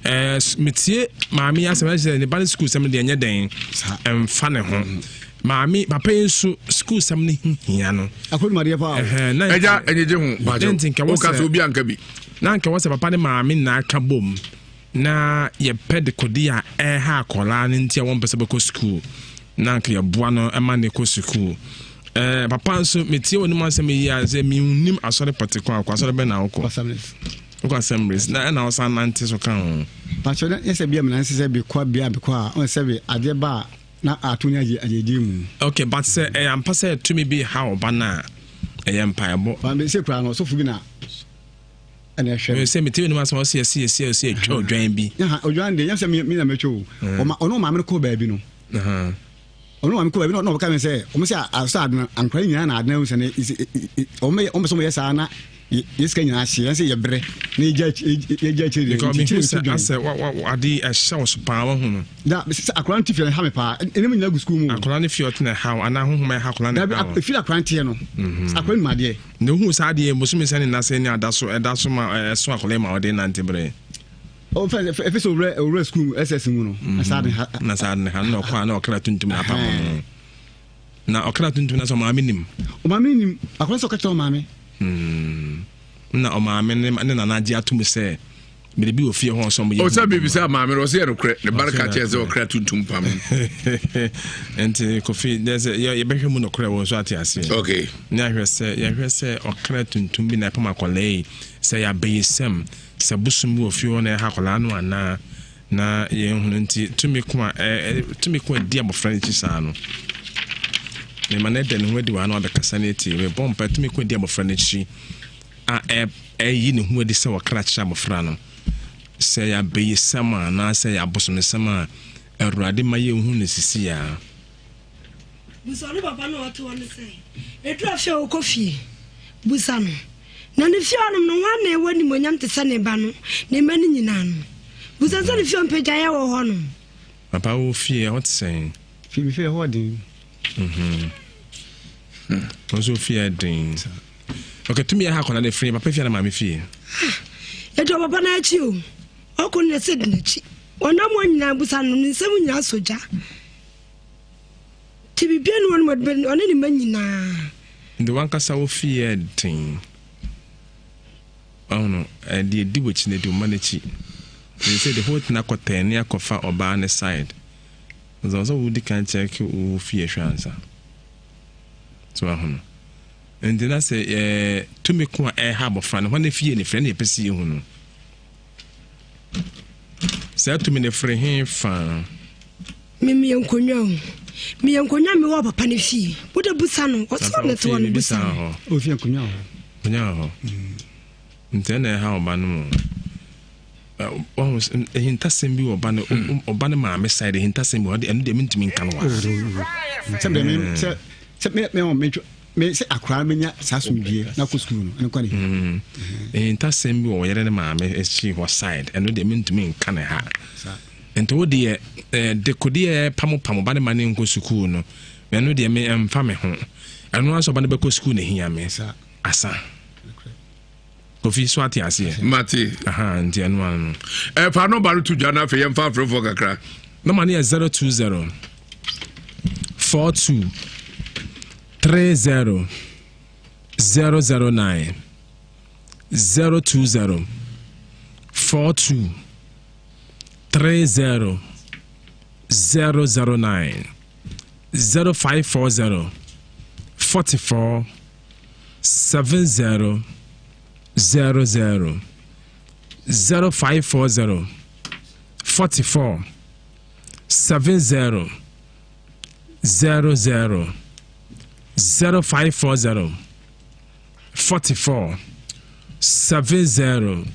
H: Ɛɛ metie maame yi asɛm ɛkyerɛ ne ba ne sukuu sɛm deɛ ɛnyɛ dɛn ɛmfa ne ho maame papa yi nso sukuu sɛm no ho hia no.
D: Akɔnumadeɛ paa o.
C: Ɛgya ɛnyegye ho baakyɛ woka sɛ obi anka bi.
H: Na nka wɔ sɛ papa ne maame nyinaa ka bom na yɛpɛ dekode a ɛha akwadaa no nti a wɔmpɛ sɛ bɛkɔ sukuu na nka yɛboa no ma ne kɔ sukuu. Eh, papa nso metie wɔ ne mu asɛm yi a sɛ mennim asɔre pɔte ko a kɔ asɔre bɛn na wokɔ? Wokɔ assemblies na ɛna ɔsan nante so ka ho.
D: Pakyɛ na yɛ sɛ bia menante sɛ mekɔ bia mekɔ a ɔn sɛ bi adeɛ ba a na ato ne agye agyegye mu.
H: Okay, but sɛ ɛyɛ ampa sɛ tumi bi ha ɔba no a ɛyɛ mpaebɔ.
D: Ba me sɛ kura no ɔsɔfo bi na ɛna ɛhwɛ no.
H: Sɛ mete w'anim asɛm ɔsɛ yɛsi yɛsi yɛsi atwa odwan bi.
D: Odwan deɛ nyɛ sɛ me na mɛtwa o. Ɔma ɔno maame no kɔɔ baabi no. Ɔno maame kɔ baabi na ɔbɛka mi sɛ wɔn sɛ asɔ adena ankora nyinaa na adena sɛ ne wɔn bɛ wɔn bɛ sɛ wɔn yɛ saa na yɛ sika nyinaa hye yɛn sɛ yɛ brɛ na yɛ gya yɛ gya akyire
H: deɛ nti kyerɛ nti dwan. Asɛ wa wa ade ɛhyɛ wo so paa wahu no.
D: Da sɛ akora no ti fie ha me paa ɛnam nyinaa gu sukuu mu.
H: Akora no fie ɔte na ɛha anaa honhom ɛha akora no ɛha.
D: Dabi efiri akora nteɛ no akora nim adeɛ.
H: Na ohun saa adeɛ bosome sɛ ne nase ne ada so ɛda so ma ɛso akora yi ma ɔde nante brɛ.
D: Ɔfɛ ɛfɛ sɛ owura owura sukuu mu SS mu no na saa de ha.
H: Na saa de ha na ɔkɔ a na ɔkra tuntum na apam no. Na ɔkra tuntum na sɛ ɔmaame nim.
D: Ɔmaame nim akɔla sɛ ɔka kyerɛ ɔmaame.
H: Na ɔmaame ne ne nana agye atum sɛ biribi wɔ fie hɔ sɛ ɔmo yɛ.
C: Ɔsɛ biribi sɛ maame no ɔsɛ yɛ nokorɛ ne ba no ka kyerɛ sɛ ɔkra tuntum pam.
H: Nti Kofi dɛ sɛ yɛbɛhwɛ mu nokorɛ wɔ nso ate aseɛ.
C: Okay.
H: Ne ahwɛ sɛ yɛhwɛ sɛ ɔkra tuntum bi na ɛpam akɔla yi sɛ yɛabɛyisɛm. Sɛ bosom bi wɔ fie hɔ na ɛha akwadaa no anaa na yɛnhunu nti tumi ko a tumi ko a di abɔfra no akyi saa no mema no ɛda ne ho adi wɔ ha na wabɛkasa no atie mebɔ mpa tumi ko a di abɔfra no akyi a ɛyi ne ho adi sɛ wɔkra kyerɛ abɔfra no sɛ yɛabɛyisɛm a anaasɛ yɛabosomsɛm a awurade ma yɛnhu no sisi a.
I: Busa ɔne papa no a ɔte hɔ no sɛ, Ɛduru afe a ɔkɔ fie? Busa no. Na ne fie hɔnom no, hwan na ɛwɔ animuonyam te sɛ ne ba no, ne mma no nyinaa no? Busa no sɛ ne fie hɔ mpagyaeɛ wɔ hɔnom.
H: Papa wo fie ɛhɔ te sɛn?
D: Fie me fie ɛhɔ ɔden.
H: Mhm. Wo nso fie ɛden. Okay, tumi ɛha akwadaa no firi papa fie na maame fie.
I: Ah, ɛdi ɔpapa no akyi o. Ɔkɔ no na ɛsɛ di n'akyi. Ɔnam wɔn nyinaa busa no, ne nsɛm nyinaa sɔ gya. Nti biribiara nni hɔ nom ɔde ɔne ne mma nyinaa.
H: Nti wankasa wo fie yɛ den. Wahu no, deɛ ɛdi w'akyi no ɛdi wo mma no akyi. Nti sɛ the whole thing akɔ tɛn ne akɔfa ɔbaa ne side. Nti ɔsɛ wodi kan check wo fie hwɛ ansa. So wahu no. Nti na sɛ ɛɛ tumi ko a ɛha abɔfra no hɔ ne fie ne frɛ ne yɛpɛ sɛ yɛhu no. Saa tumi no firi he fa?
I: Me meyɛ nkonnwa o. Meyɛ nkonnwa mewɔ papa no fie. Wode busa no, ɔsɛ ɔne te hɔ no busa no.
D: Ofie nkonnwa wɔ hɔ.
H: Nkonnwa wɔ hɔ. Nti ɛna ɛha ɔba no mu. Wahu ahintasɛm bi wɔ ɔba no ɔba no maame side ahintasɛm bi wɔ hɔ ɛno deɛ mentumi nka no wɔ ha.
D: Sɛ me sɛ sɛ me me me me sɛ akwaraa menya saa asomdwie na kɔ sukuu no ɛno kwa ne
H: mm. Ntasɛm bi wɔ ɔyere ne maame akyi hɔ side ɛno deɛ mentumi nka ne ha nti wo deɛ eh, dekodeɛ pamopam ɔba ne ma ne nkɔ sukuu no ɛno deɛ me ɛmfa me ho ɛno ara sɛ ɔba no bɛkɔ sukuu na hia me asa. Kofi so ate aseɛ.
C: Mate.
H: Aha nti ɛno ano no.
C: Ɛfa nɔmba no to dwa na afei yɛmfa afrɛfoɔ kakra.
H: Nɔmba no yɛ 020 42 30 009 020 42 30 009 0540 44 70 00 0540 44 70 00 0540 44 70 00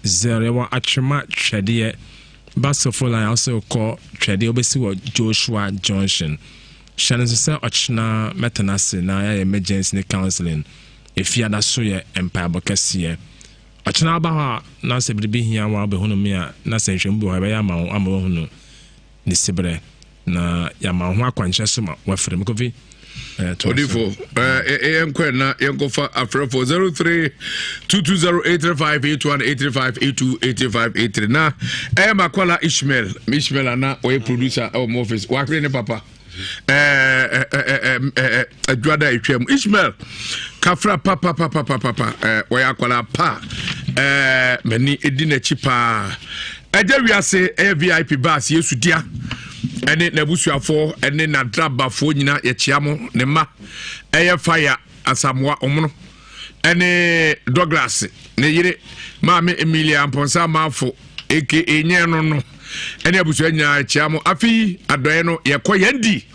H: Yɛwɔ Atwema Twɛdeɛ Basofo line a wosɛ wokɔ Twɛdeɛ wobɛsi wɔ Joshua Junction. Hyɛ no nso sɛ ɔkyena mɛtena ase na yɛayɛ emergency ne counseling. Efiada so yɛ mpaebɔ kɛseɛ. Ɔkyena woba hɔ a na sɛ biribi hia wo a wobɛhunu me a na sɛ nhwɛmu bi wɔ hɔ yɛbɛyɛ ama wo ama woahunu ne siberɛ na yɛama wo ho akwankyerɛ so ma woafiri mu. Kofi.
C: Odifo, yɛnkɔ na yɛnkɔfa afrɛfo 03 220 835 81 835 82 835 83 na ɛyɛ makwala Ishmael Ishmael ana ɔyɛ producer ɛwɔ mo office wahwere ne papa adwada atwam Ishmael kafra papapapapapa ɔyɛ akwala pa m'ani ɛdi n'akyi paa ɛgya wiase ɛyɛ vip bus yesu dia ɛne n'abusuafoɔ ɛne n'adrabafoɔ nyinaa yɛkyea mo ne mma ɛyɛ fire asamoa ɔmono ɛne Douglas ne yere maame Emilia Mpɔnsa Maafo aka nyɛ no no ɛne abusua nyinaa kyea mo afi adɔeɛ no yɛkɔ yɛn di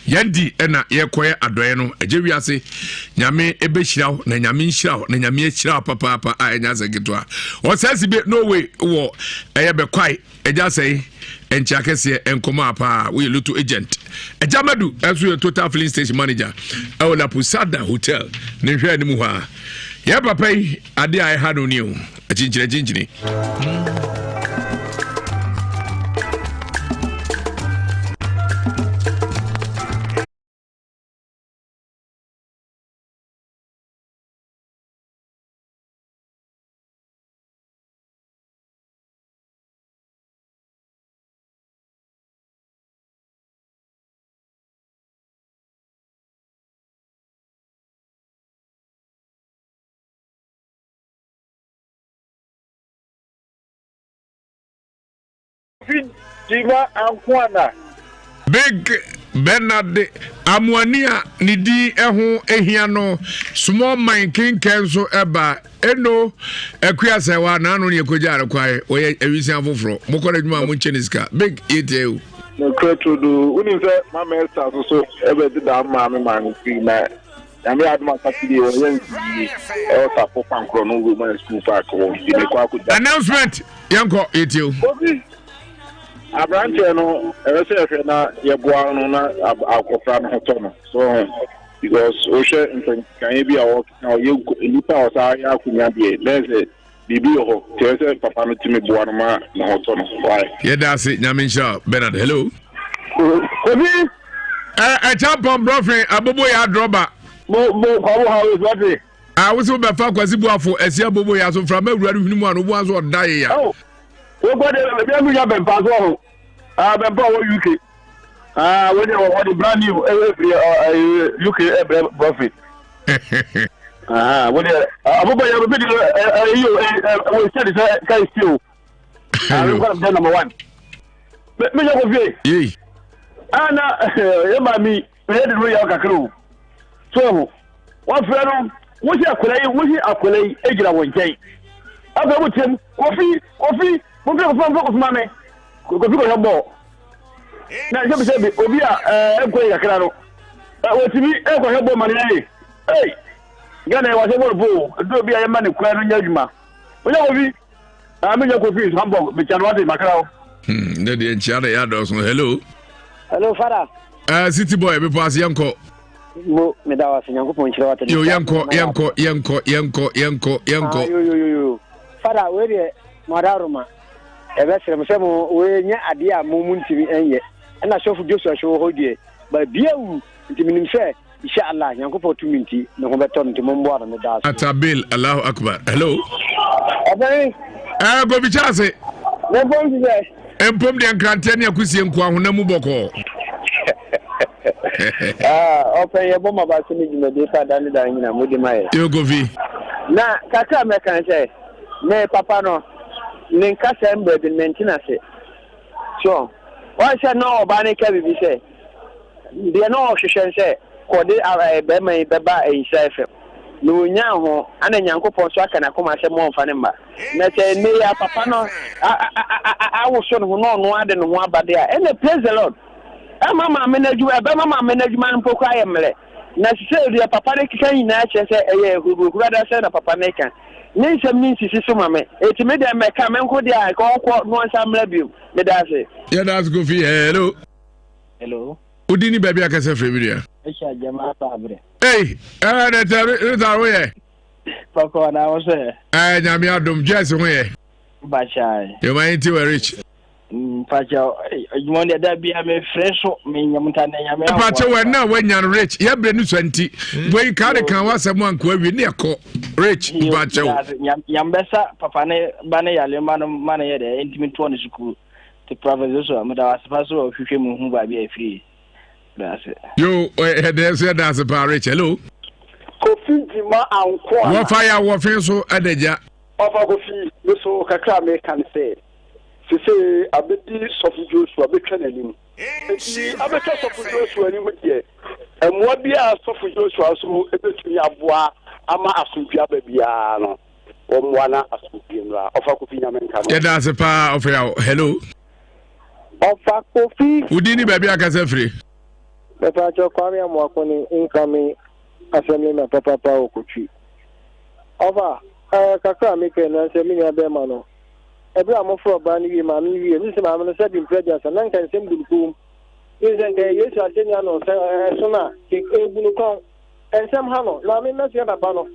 C: yɛn di ɛna yɛkɔyɛ adɔeɛ no ɛgye wiase nyame ɛbɛhyira wo na nyame nhyira wo na nyame ahyira wo papaapa a ɛnyɛ asɛ ketewa ɔsɛ si be Norway wɔ ɛyɛ bɛkwae Agya sɛe nkyea kɛseɛ nkɔmɔ a paa woyɛ lotto agent. Agya Madu nso yɛ total filling station manager ɛwɔ La Posada Hotel ne nhwɛ anim hɔ a. Yɛ papa yi adeɛ a ɛha no ni o akyinkyini akyinkyini.
J: Kofi Gyima Ankoana.
C: Big Bernard Amoani a ne din ho hia no small man kenkɛn nso ɛba Eno Akua Sɛwa n'ano ne ɛkɔgyaa no kwae wɔyɛ awisia foforɔ mokɔ no adwuma a monkyɛ ne sika big yɛtia o.
J: Nokorɛ turodoo, wonim sɛ Mama Esther nso so ɛbɛdeda maame maame firi na Nyame adom a Saturday ɔyɛ nsiyie ɛwɔ Safo Pankorɔ no Roman School Park hɔ nti mekɔ akɔgya.
C: Announcement yɛnkɔ yɛtie o.
J: Kofi, aberanteɛ no ɛwɛ sɛ yɛhwɛ na yɛboa no na akɔfra no ho tɔ no so ho because wohwɛ nsɛnkekaeɛ bi a ɔkeka ɔyɛ nipa a ɔsaa yɛ akonya deɛ na sɛ biribi wɔ hɔ nti ɛwɛ sɛ papa no tumi boa no ma ne ho tɔ no why.
C: Yɛda ase nyame nhyira Bernard hello.
J: Kofi.
C: Ɛ ɛkyampɔn brɔfin abobo yɛ adrɔba.
J: Mo mo kwabo ha wei sɔte.
C: A wosi wo bɛfa kwasi buafo ɛsi abobo yɛ aso nframa awura no hwene mu a no obu aso ɔda yɛ ya.
J: Oh, wokɔ de ebi anu nya bɛmpa so ɔho. Ah, bɛmpa wɔ UK. Ah, wo de wɔ de brand new efiri UK ɛbrɛ profit. Ah, wo de abobo yɛ bi de ɛyi o wɔ sɛ de sɛ sɛ esi o. Ah, wo kɔ de number one. Me me yɛ kɔ fie.
C: Yei.
J: Ah na yɛ ma mi. Meyɛ de no yaw kakra o. So ahu? Wɔfrɛ no, wosi akwadaa yi, wosi akwadaa yi gyina wɔn nkyɛn. Afei mo tiam, Kofi, Kofi, momfrɛ Kofi, momfrɛ Kofi ma me. Kofi kɔhwɛ bɔɔl. Na sɛbi sɛbi, obi a ɛɛ nkɔ yi kakra no, wɔtumi ɛkɔhwɛ bɔɔl ma no yie. Ei, Ghana yɛ wɔasɛ bɔɔl po o, ɛduru obi a yɛma ne kwan no nyɛ adwuma. Wonya Kofi? Ah, menya Kofi Hamburg, mekyia no wate, makra wo.
C: Hmm, ne deɛ nkyia na ɛyɛ adɔɔso. Hello.
K: Hello, Father.
C: City boy, bepɔ ase yɛnkɔ.
K: Mo, meda wo ase, Nyankopɔn nhyira wate.
C: Yo, yɛnkɔ, yɛnkɔ, yɛnkɔ, yɛnkɔ, yɛnkɔ, yɛnkɔ.
K: Ah, yo, yo, yo, yo. Father, wei deɛ, mo adaworoma. Ɛbɛsrɛ mo sɛ mo wei nyɛ adeɛ a mo mo ntumi nyɛ. Ɛna sɔfo Joshua so wɔ hɔ deɛ, baabi awu. Nti menim sɛ. Insha Allah, Nyankopɔn tumi nti, ne ho bɛtɔ no nti momboa no, meda ase.
C: Atabil, Allahu Akbar. Hello.
L: Ɔbɛn.
C: Ɛɛ eh, Kofi Charles.
L: Ne mpom ti sɛ.
C: Mpom deɛ nkranteɛ ne akusie nko ahonam mu bɔkɔɔ.
L: Ah, ɔpɛ yɛ bɔ ma ba so ne dwumadie fa da ne da nyina mu de ma yɛ.
C: Yo Kofi.
L: Na kakra mɛka sɛ me papa no ne nkasa mbrɛ bi mente ase. So wɔn sɛ na ɔbaa no ka biribi sɛ Deɛ na ɔhwehwɛ ne sɛ kɔde barima yi bɛba Nhyira FM. Na ɔnyaa ho, ana Nyankopɔn nso aka n'akoma sɛ mo ɔmfa no mma. Na sɛ nnɛ yi a papa no awoso ne ho na ɔno ara de ne ho aba deɛ a, ɛnna praise the Lord. Ɛmma maame no adwuma, ɛbɛma maame no adwuma no mpo koraa ayɛ mmerɛ. Na sesei deɛ papa no keka nyinaa kyerɛ sɛ ɛyɛ huruhura da sɛ na papa no reka. Ne nsɛm no nsisi so ma me. Enti me deɛ mɛka me nko deɛ a, nka ɔnkɔ na ɔnsan mmra bio. Meda ase.
C: Yɛda ase Kofi. Hello.
M: Hello.
C: Wodi ni baabi akasa firi mi nua.
M: Ɛhyɛ agyama aba abrɛ.
C: Ei, ɛɛ dɛ tɛ rita wo yɛ.
M: Papa na wo sɛ.
C: Ɛɛ nyame adom Jess ho yɛ.
M: Bakyai.
C: Yɛ ma yɛn ti wɔ rich.
M: Mpakyɛ adwuma deɛ da bia mefrɛ so menyam nta na nyame aboa.
C: Mpakyɛ wɔ na wanya no rich yɛ brɛ no sua nti. Wei ka de kan wasɛm anko awie ne ɛkɔ rich mpakyɛ wo.
M: Nyambɛsa papa ne ba ne yale ma no ma no yɛ dɛ ntimi toɔ ne sukuu. Te Prophet Joshua, meda wo ase pa sɛ ɔhwehwɛ mu hu baabi a ɛfiri. Meda ase.
C: Yo, ɛdɛ nso yɛda ase paa Rich. Hello.
J: Kofi Gyima Ankoa.
C: Wɔfa yɛ awɔfe nso ɛda gya.
J: Ɔfa Kofi, me so kakra a meka ne sɛ, sese abɛdi Sɔfo Joshua bɛtwa n'anim. Enti abɛtwa Sɔfo Joshua anim deɛ, mmoa biara a Sɔfo Joshua nso bɛtumi aboa ama asomdwoeɛ aba biara no, Wɔmmoa na asomdwie mmra. Ɔfa Kofi Nyame nka no.
C: Yɛda ase paa ɔfa yaw. Hello.
N: Ɔfa Kofi.
C: Wo din ni baabi akasa firi.
N: Mepaakyɛw Kwame Amoako ne incoming assemblyman papapa wɔ Kotwi. Ɔfa, ɛɛ kakra a mekɛ no sɛ me nua bɛrima no. Ɛberɛ a mofrɛ ɔbaa no wie maame no wie, mese maame no sɛ bi mprɛ aduasa na nka nsɛm gu no kɔn mu. Mese sɛ nka Yesu asɛnnua no sɛ ɛso no a, ɛbu no kɔn. Nsɛm ha no, na me mɛsrɛ papa no.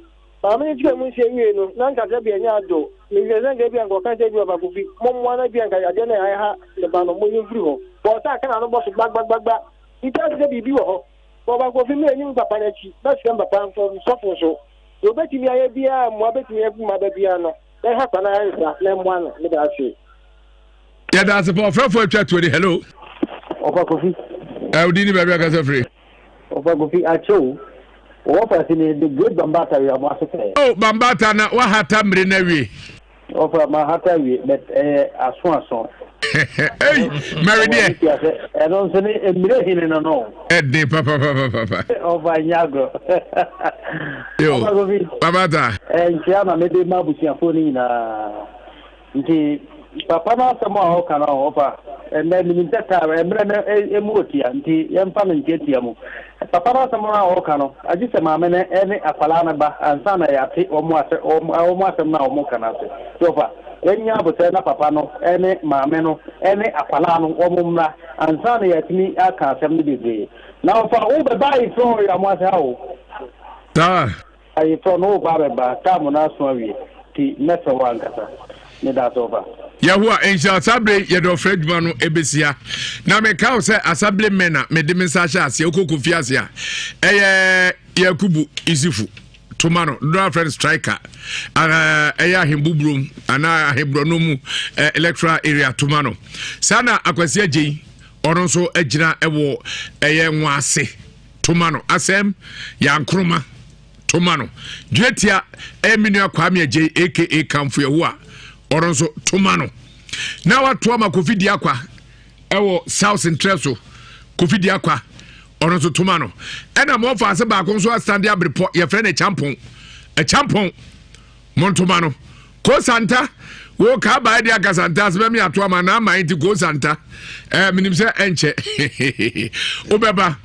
N: Maame no kyerɛɛ mu nsia wiei no, na anka sɛbea ɛnyɛ ade o. Mehwɛɛ sɛ anka ebia anka ɔka sɛ ebia Ɔba Kofi, mommoa no ebia anka yadeɛ no a ɛha ne ba no, monyi mfiri hɔ. Bɔɔ sɛ aka n'ano bɔ so gbagbagbagba. Mete ase sɛ biribi wɔ hɔ. Bɔ Ɔba Kofi mmra anim papa no akyi. Mɛsrɛ me papa sɔfo nso. Deɛ ɔbɛtumi ayɛ biara a mmoa bɛtumi afi mu aba biara no, yɛnha kwa no ara nsa na mmoa no. Meda ase.
C: Yɛda ase pa ɔfrɛfo atwa tuo ni hello.
O: Ɔfa Kofi.
C: Ɛ odi ni baabi akasa firi.
O: Ɔfa Kofi akyɛ o. Wɔwɔ faase ni the great Bambata wia mo ase pɛɛ.
C: Oh Bambata na wahata mmiri no awie.
O: Ɔfa mahata awie but ɛyɛ aso aso.
C: Ei Mary deɛ.
O: Ɛno nso ne mmire hene no no.
C: Ɛden papapapapa.
O: Ɔfa nyɛ agorɔ.
C: Yo Bambata.
O: Nkyia na mede ma abusuafoɔ no nyinaa. Nti papa no asɛm a ɔka no ɔfa ɛnɛ menim sɛ taa mmerɛ no ɛmu ɔtia nti yɛmfa no ntiatia mu. Papa no asɛm no a ɔka no agye sɛ maame no ɛne akwadaa no ba ansa na yɛate wɔn asɛ wɔn asɛm no a wɔn ka no ase. Nti ɔfa yɛnya abotɛ na papa no ɛne maame no ɛne akwadaa no wɔn mmra ansa na yɛatumi aka asɛm no bebree. Na ɔfa wobɛba ayeforɔ hɔ yɛ wɔn ase ha o.
C: Saa.
O: Ayeforɔ no woreba abɛba, time no aso awie, nti mɛfrɛ wo ankasa. Medaase ɔba.
C: Yehowa nhyira saa bere yi yɛde ɔfrɛ adwuma no ɛbɛsi ha na meka wo sɛ assembly men a mede me nsa ahyɛ aseɛ wokɔ kofi ase a ɛyɛ yakubu isifu toma no dodoɔ afrɛ no striker ɛyɛ ahembuburom anaa ahemborɔno mu electoral area toma no saa na akwasi agyei ɔno nso agyina ɛwɔ ɛyɛ nwaase toma no asɛm yankroma toma no dwatia ɛyɛ me nua kwame agyei aka kamfo yehowa ɔno nso toma no na watoa ma kofi diakwa ɛwɔ south ntrɛ so kofi diakwa ɔno nso toma no ɛna ma ɔfa ase baako nso asande aberepɔ yɛfrɛ no ɛkyampɔn ɛkyampɔn Montoma no. Ko Santa, wo ka abae de aka Santa ase bɛme ato ama na ama nti Ko Santa. Eh, menim sɛ ɛnkyɛ. Wobɛba.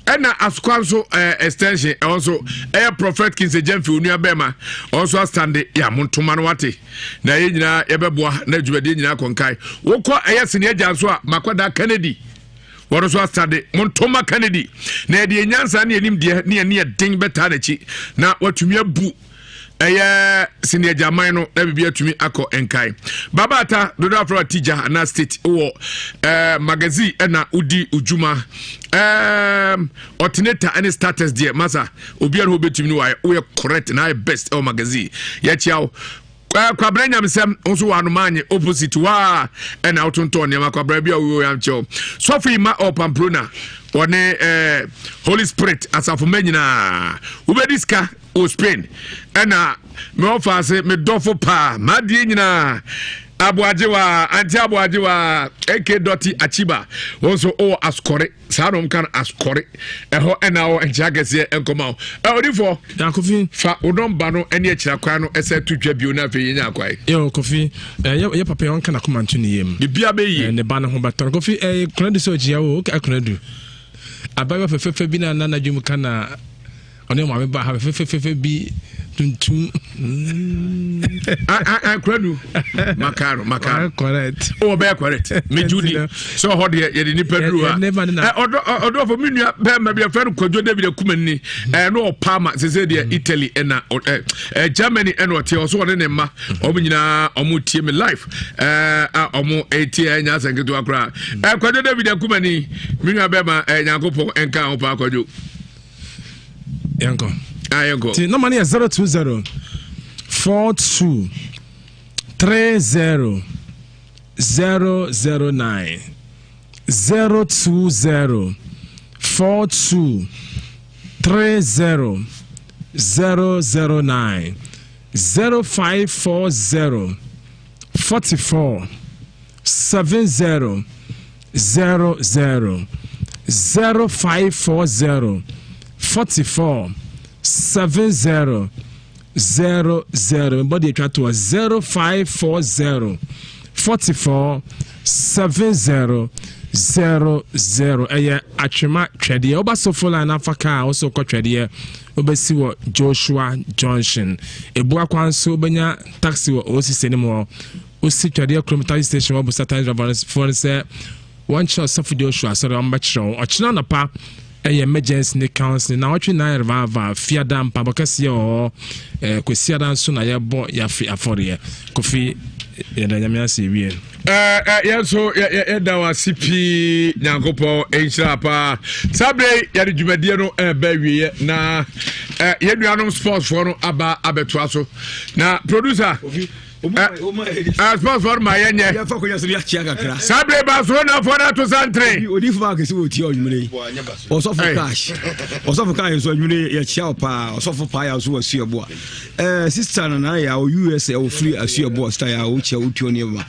C: Ɛna asokwa nso eh, extension ɛwɔ nso ɛyɛ Prophet Kinsey Gyamfi onua bɛrima ɔno nso astande yɛ montoma no wate. Na yɛn nyinaa yɛbɛboa na dwumadie nyinaa kɔnkae. Wokɔ ɛyɛ sene agya nso a makɔda Kennedy. Wɔn nso astande montoma Kennedy. Na yɛde yɛn nyansa ne yɛn nimdeɛ ne yɛn ne yɛn den bɛtaa n'akyi na watumi abu. Ɛyɛ sini agyaman no na biribi atumi akɔ nkae. Babaata dodo afro atigya anaa state wɔ ɛɛ magazine ɛna wodi odwuma ɛɛm alternator ɛne status deɛ masa obiara hɔ betumi no wayɛ woyɛ correct na ayɛ best ɛwɔ magazine yɛkyia wo. Kwabena nyamesɛm nso wɔ anomaanye opposite waa ɛna wotontɔn nneɛma kwabena bi a woyɛ yɛnkyɛw sɔfo yi ma ɔpamprona wɔne ɛɛ holy spirit asafo mma nyinaa wobɛdi sika wɔ Spain ɛna me ɔfa ase me dɔfo paa m'adeɛ nyinaa aboagyewa ante aboagyewa ak dɔte achiba wɔn nso wɔ asukɔre saa na wɔn ka no asukɔre ɛhɔ ɛna wɔ nkyɛn akɛseɛ nkɔma wo ɛ odifoɔ
H: yakofi
C: fa wo nɔmba no ɛne akyira kwan no ɛsɛ to dwa bio na afei yɛnya akwae
H: yo kofi ɛ yɛ papa yɛ ɔnka n'akoma nto ne yam
C: bibia bɛyie
H: ne ba ne ho bɛtɔ no kofi ɛ kunadu sɛ ɔkyia wo okay kunadu abayewa fɛfɛɛfɛ bi na nanadwom ka na ɔne maame ba ha fɛfɛfɛfɛ bi tuntum.
C: Kuradu makaro makaro
H: correct.
C: O bɛyɛ correct meju di sɛ ɔhɔ deɛ yɛde nipa duru ha ɔdɔ fɔ mi nua bɛrima bi afɛn no Kwadwo David Akumani ɛɛ no ɔpaama sese deɛ mm. Italy ɛna ɛ ɛ Germany ɛna ɔte ɔso ɔne ne mma ɔmo nyinaa ɔmo tie mi life ɛɛ a ɔmo etie ɛnya asɛn ketewa koraa ɛ Kwadwo David Akumani mi nua bɛrima ɛ Nyankopɔn ɛnka ho paa Kwadwo.
H: yɛnkɔ
C: ah, yɛnkɔ
H: nti nɔma no yɛ 020 42 30 009 020 42 30 009 0540 44 70 00 0540 44 70 00 mebɔ deɛ atwa toɔ 0540 44 70 00 ɛyɛ atwema twɛdeɛ woba sofo line afa kaa wo so kɔ twɛdeɛ wobɛsi wɔ Joshua Junction ebua kwan so wobɛnya taxi wɔ osisi anim hɔ Wosi Twɛdeɛ kurom taxi station hɔ bisa taxi driver foɔ no sɛ wɔnkyerɛ Ɔsɔfo Joshua asɔre a wɔbɛkyerɛ wo. Ɔkyena anɔpa ɛyɛ emergency ne counseling. Naawɔtwe nyinaa yɛ revival. Fiada mpaebɔ kɛseɛ wɔ hɔ. Eh, Kwasiada nso na yɛbɔ yɛafe afɔreɛ. Kofi, yɛda Nyame ase yɛwie.
C: Eh, eh, yɛn nso yɛda wo ase pii nyankopɔn nhyira paa saa berɛ yi yɛde dwumadie no ɛreba awieɛ na eh, yɛn nuanom sportsfoɔ no aba abɛtoa so na producer sportsfoɔ no ma yɛnyɛ
D: yɛfa konya so de akyia kakra
C: saa berɛ barcelonafoɔ no ato santere
D: odifo baako sɛ wɔtia ɔnwumere yi ɔsɔfo cash ɔsɔfo cash nso anwumere yɛkyia wo paa ɔsɔfo paa yɛ nso wɔ asuaboa Eh, sister no na ya wɔ US ɛwɔ firi asuaboa sister ya wokyia wotuo ne ma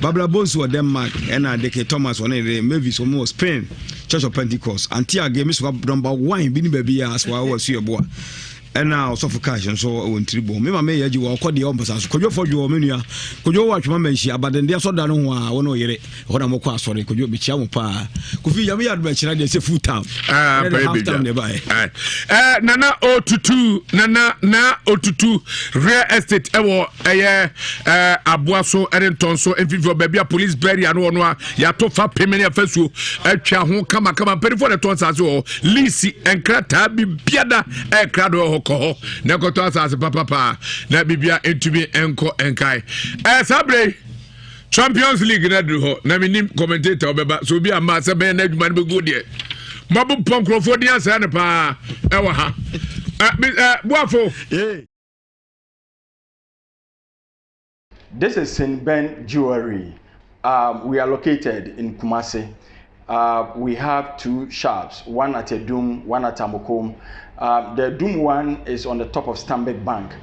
D: Babla Bonsu wɔ Denmark ɛna Deke Thomas ɔne ne Mavis wɔn wɔ Spain Church of Pentecost Auntie Age me soa number one bi ne baabi a soa wɔ asuaboa ɛna ɔsɔfo cash nso wɔ ntiri bɔ me ma me yɛ agye wɔ ɔkɔ deɛ ɔmpasa so kwadwo fɔdwo me nua kwadwo wɔ atwema manhyia abadendeɛ sɔda no ho a wɔne ɔyere ɛhɔ na mokɔ asɔre kwadwo mekyia mo paa kofi nyame yɛ adom akyira deɛ sɛ full time
C: ah,
D: ɛne half time na ɛbaeɛ
C: eh, eh, nana otutu nana na otutu real estate ɛwɔ ɛyɛ eh, aboa so ɛne ntɔn so mfimfini baabi a police barrier no wɔ no a yɛato fa peme ne afasuo atwa ho kamakama mpanimfoɔ na ɛtɔn asase wɔ hɔ lease nkrataa biribiada ɛkra do wɔ hɔ kɔ hɔ na ɛkɔtɔ asase papapaa na biribia ntumi nkɔ nkae ɛɛ saa berɛ yi Champions League no aduru hɔ na menim commentator ɔbɛba sɛ obi amma sɛ bɛyɛ no adwuma no bɛguo deɛ mabobɔ nkurɔfoɔ din asɛe no paa ɛwɔ ha boafo
P: This is St. Ben Jewelry. Um, we are located in Kumasi. Uh, we have two shops, one at Edum, one at Amokom. Uh, the Edum one is on the top of Stanbic Bank.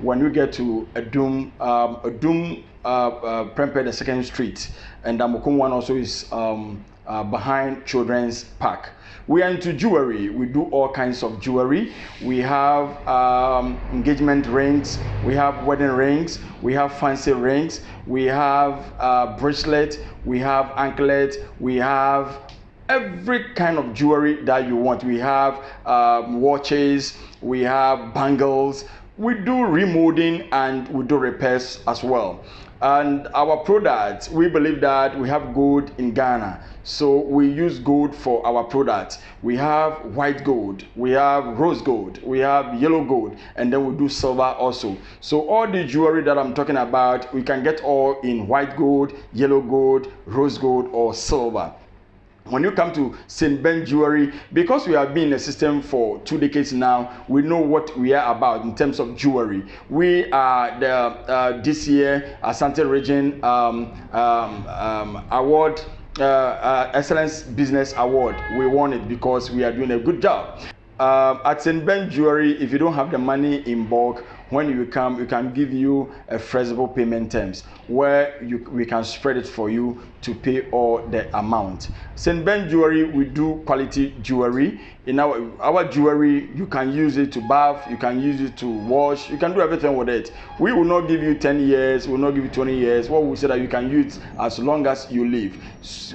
P: When you get to Edum, um, Edum uh, uh, Prempeh the second street, and the Amokom one also is um, uh, behind Children's Park. We are into jewelry. We do all kinds of jewelry. We have um, engagement rings, we have wedding rings, we have fancy rings, we have uh, bracelets, we have anklets, we have every kind of jewelry that you want. We have um, watches, we have bangles. We do remolding and we do repairs as well. And our products, we believe that we have gold in Ghana. So we use gold for our products. We have white gold, we have rose gold, we have yellow gold, and then we do silver also. So all the jewelry that I'm talking about, we can get all in white gold, yellow gold, rose gold, or silver when you come to St. Ben Jewelry, because we have been in the system for two decades now, we know what we are about in terms of jewelry. We are the uh, this year Asante Region um, um, um, Award, uh, uh, Excellence Business Award. We won it because we are doing a good job. Um, at St. Ben Jewelry, if you don't have the money in bulk, when you come, we can give you a flexible payment terms where you, we can spread it for you to pay all the amount. St. Ben Jewelry, we do quality jewelry. In our, our jewelry, you can use it to bath, you can use it to wash, you can do everything with it. We will not give you 10 years, we will not give you 20 years. What we say that you can use as long as you live.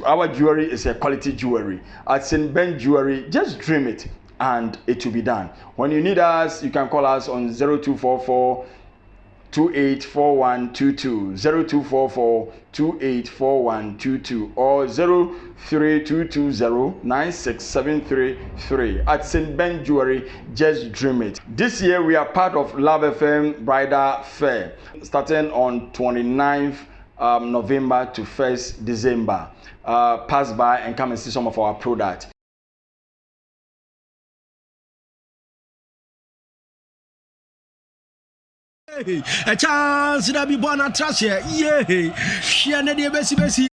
P: Our jewelry is a quality jewelry. At St. Ben Jewelry, just dream it and it will be done. When you need us, you can call us on 0244 284122 0244 284122 or 03220 96733 at St. Ben Jewelry. Just dream it. This year we are part of Love FM Bridal Fair starting on 29th um, November to 1st December. Uh, pass by and come and see some of our products.
Q: A chance da bi bɔ na traseɛ yie hwɛ ne deɛ bɛsi bɛsi.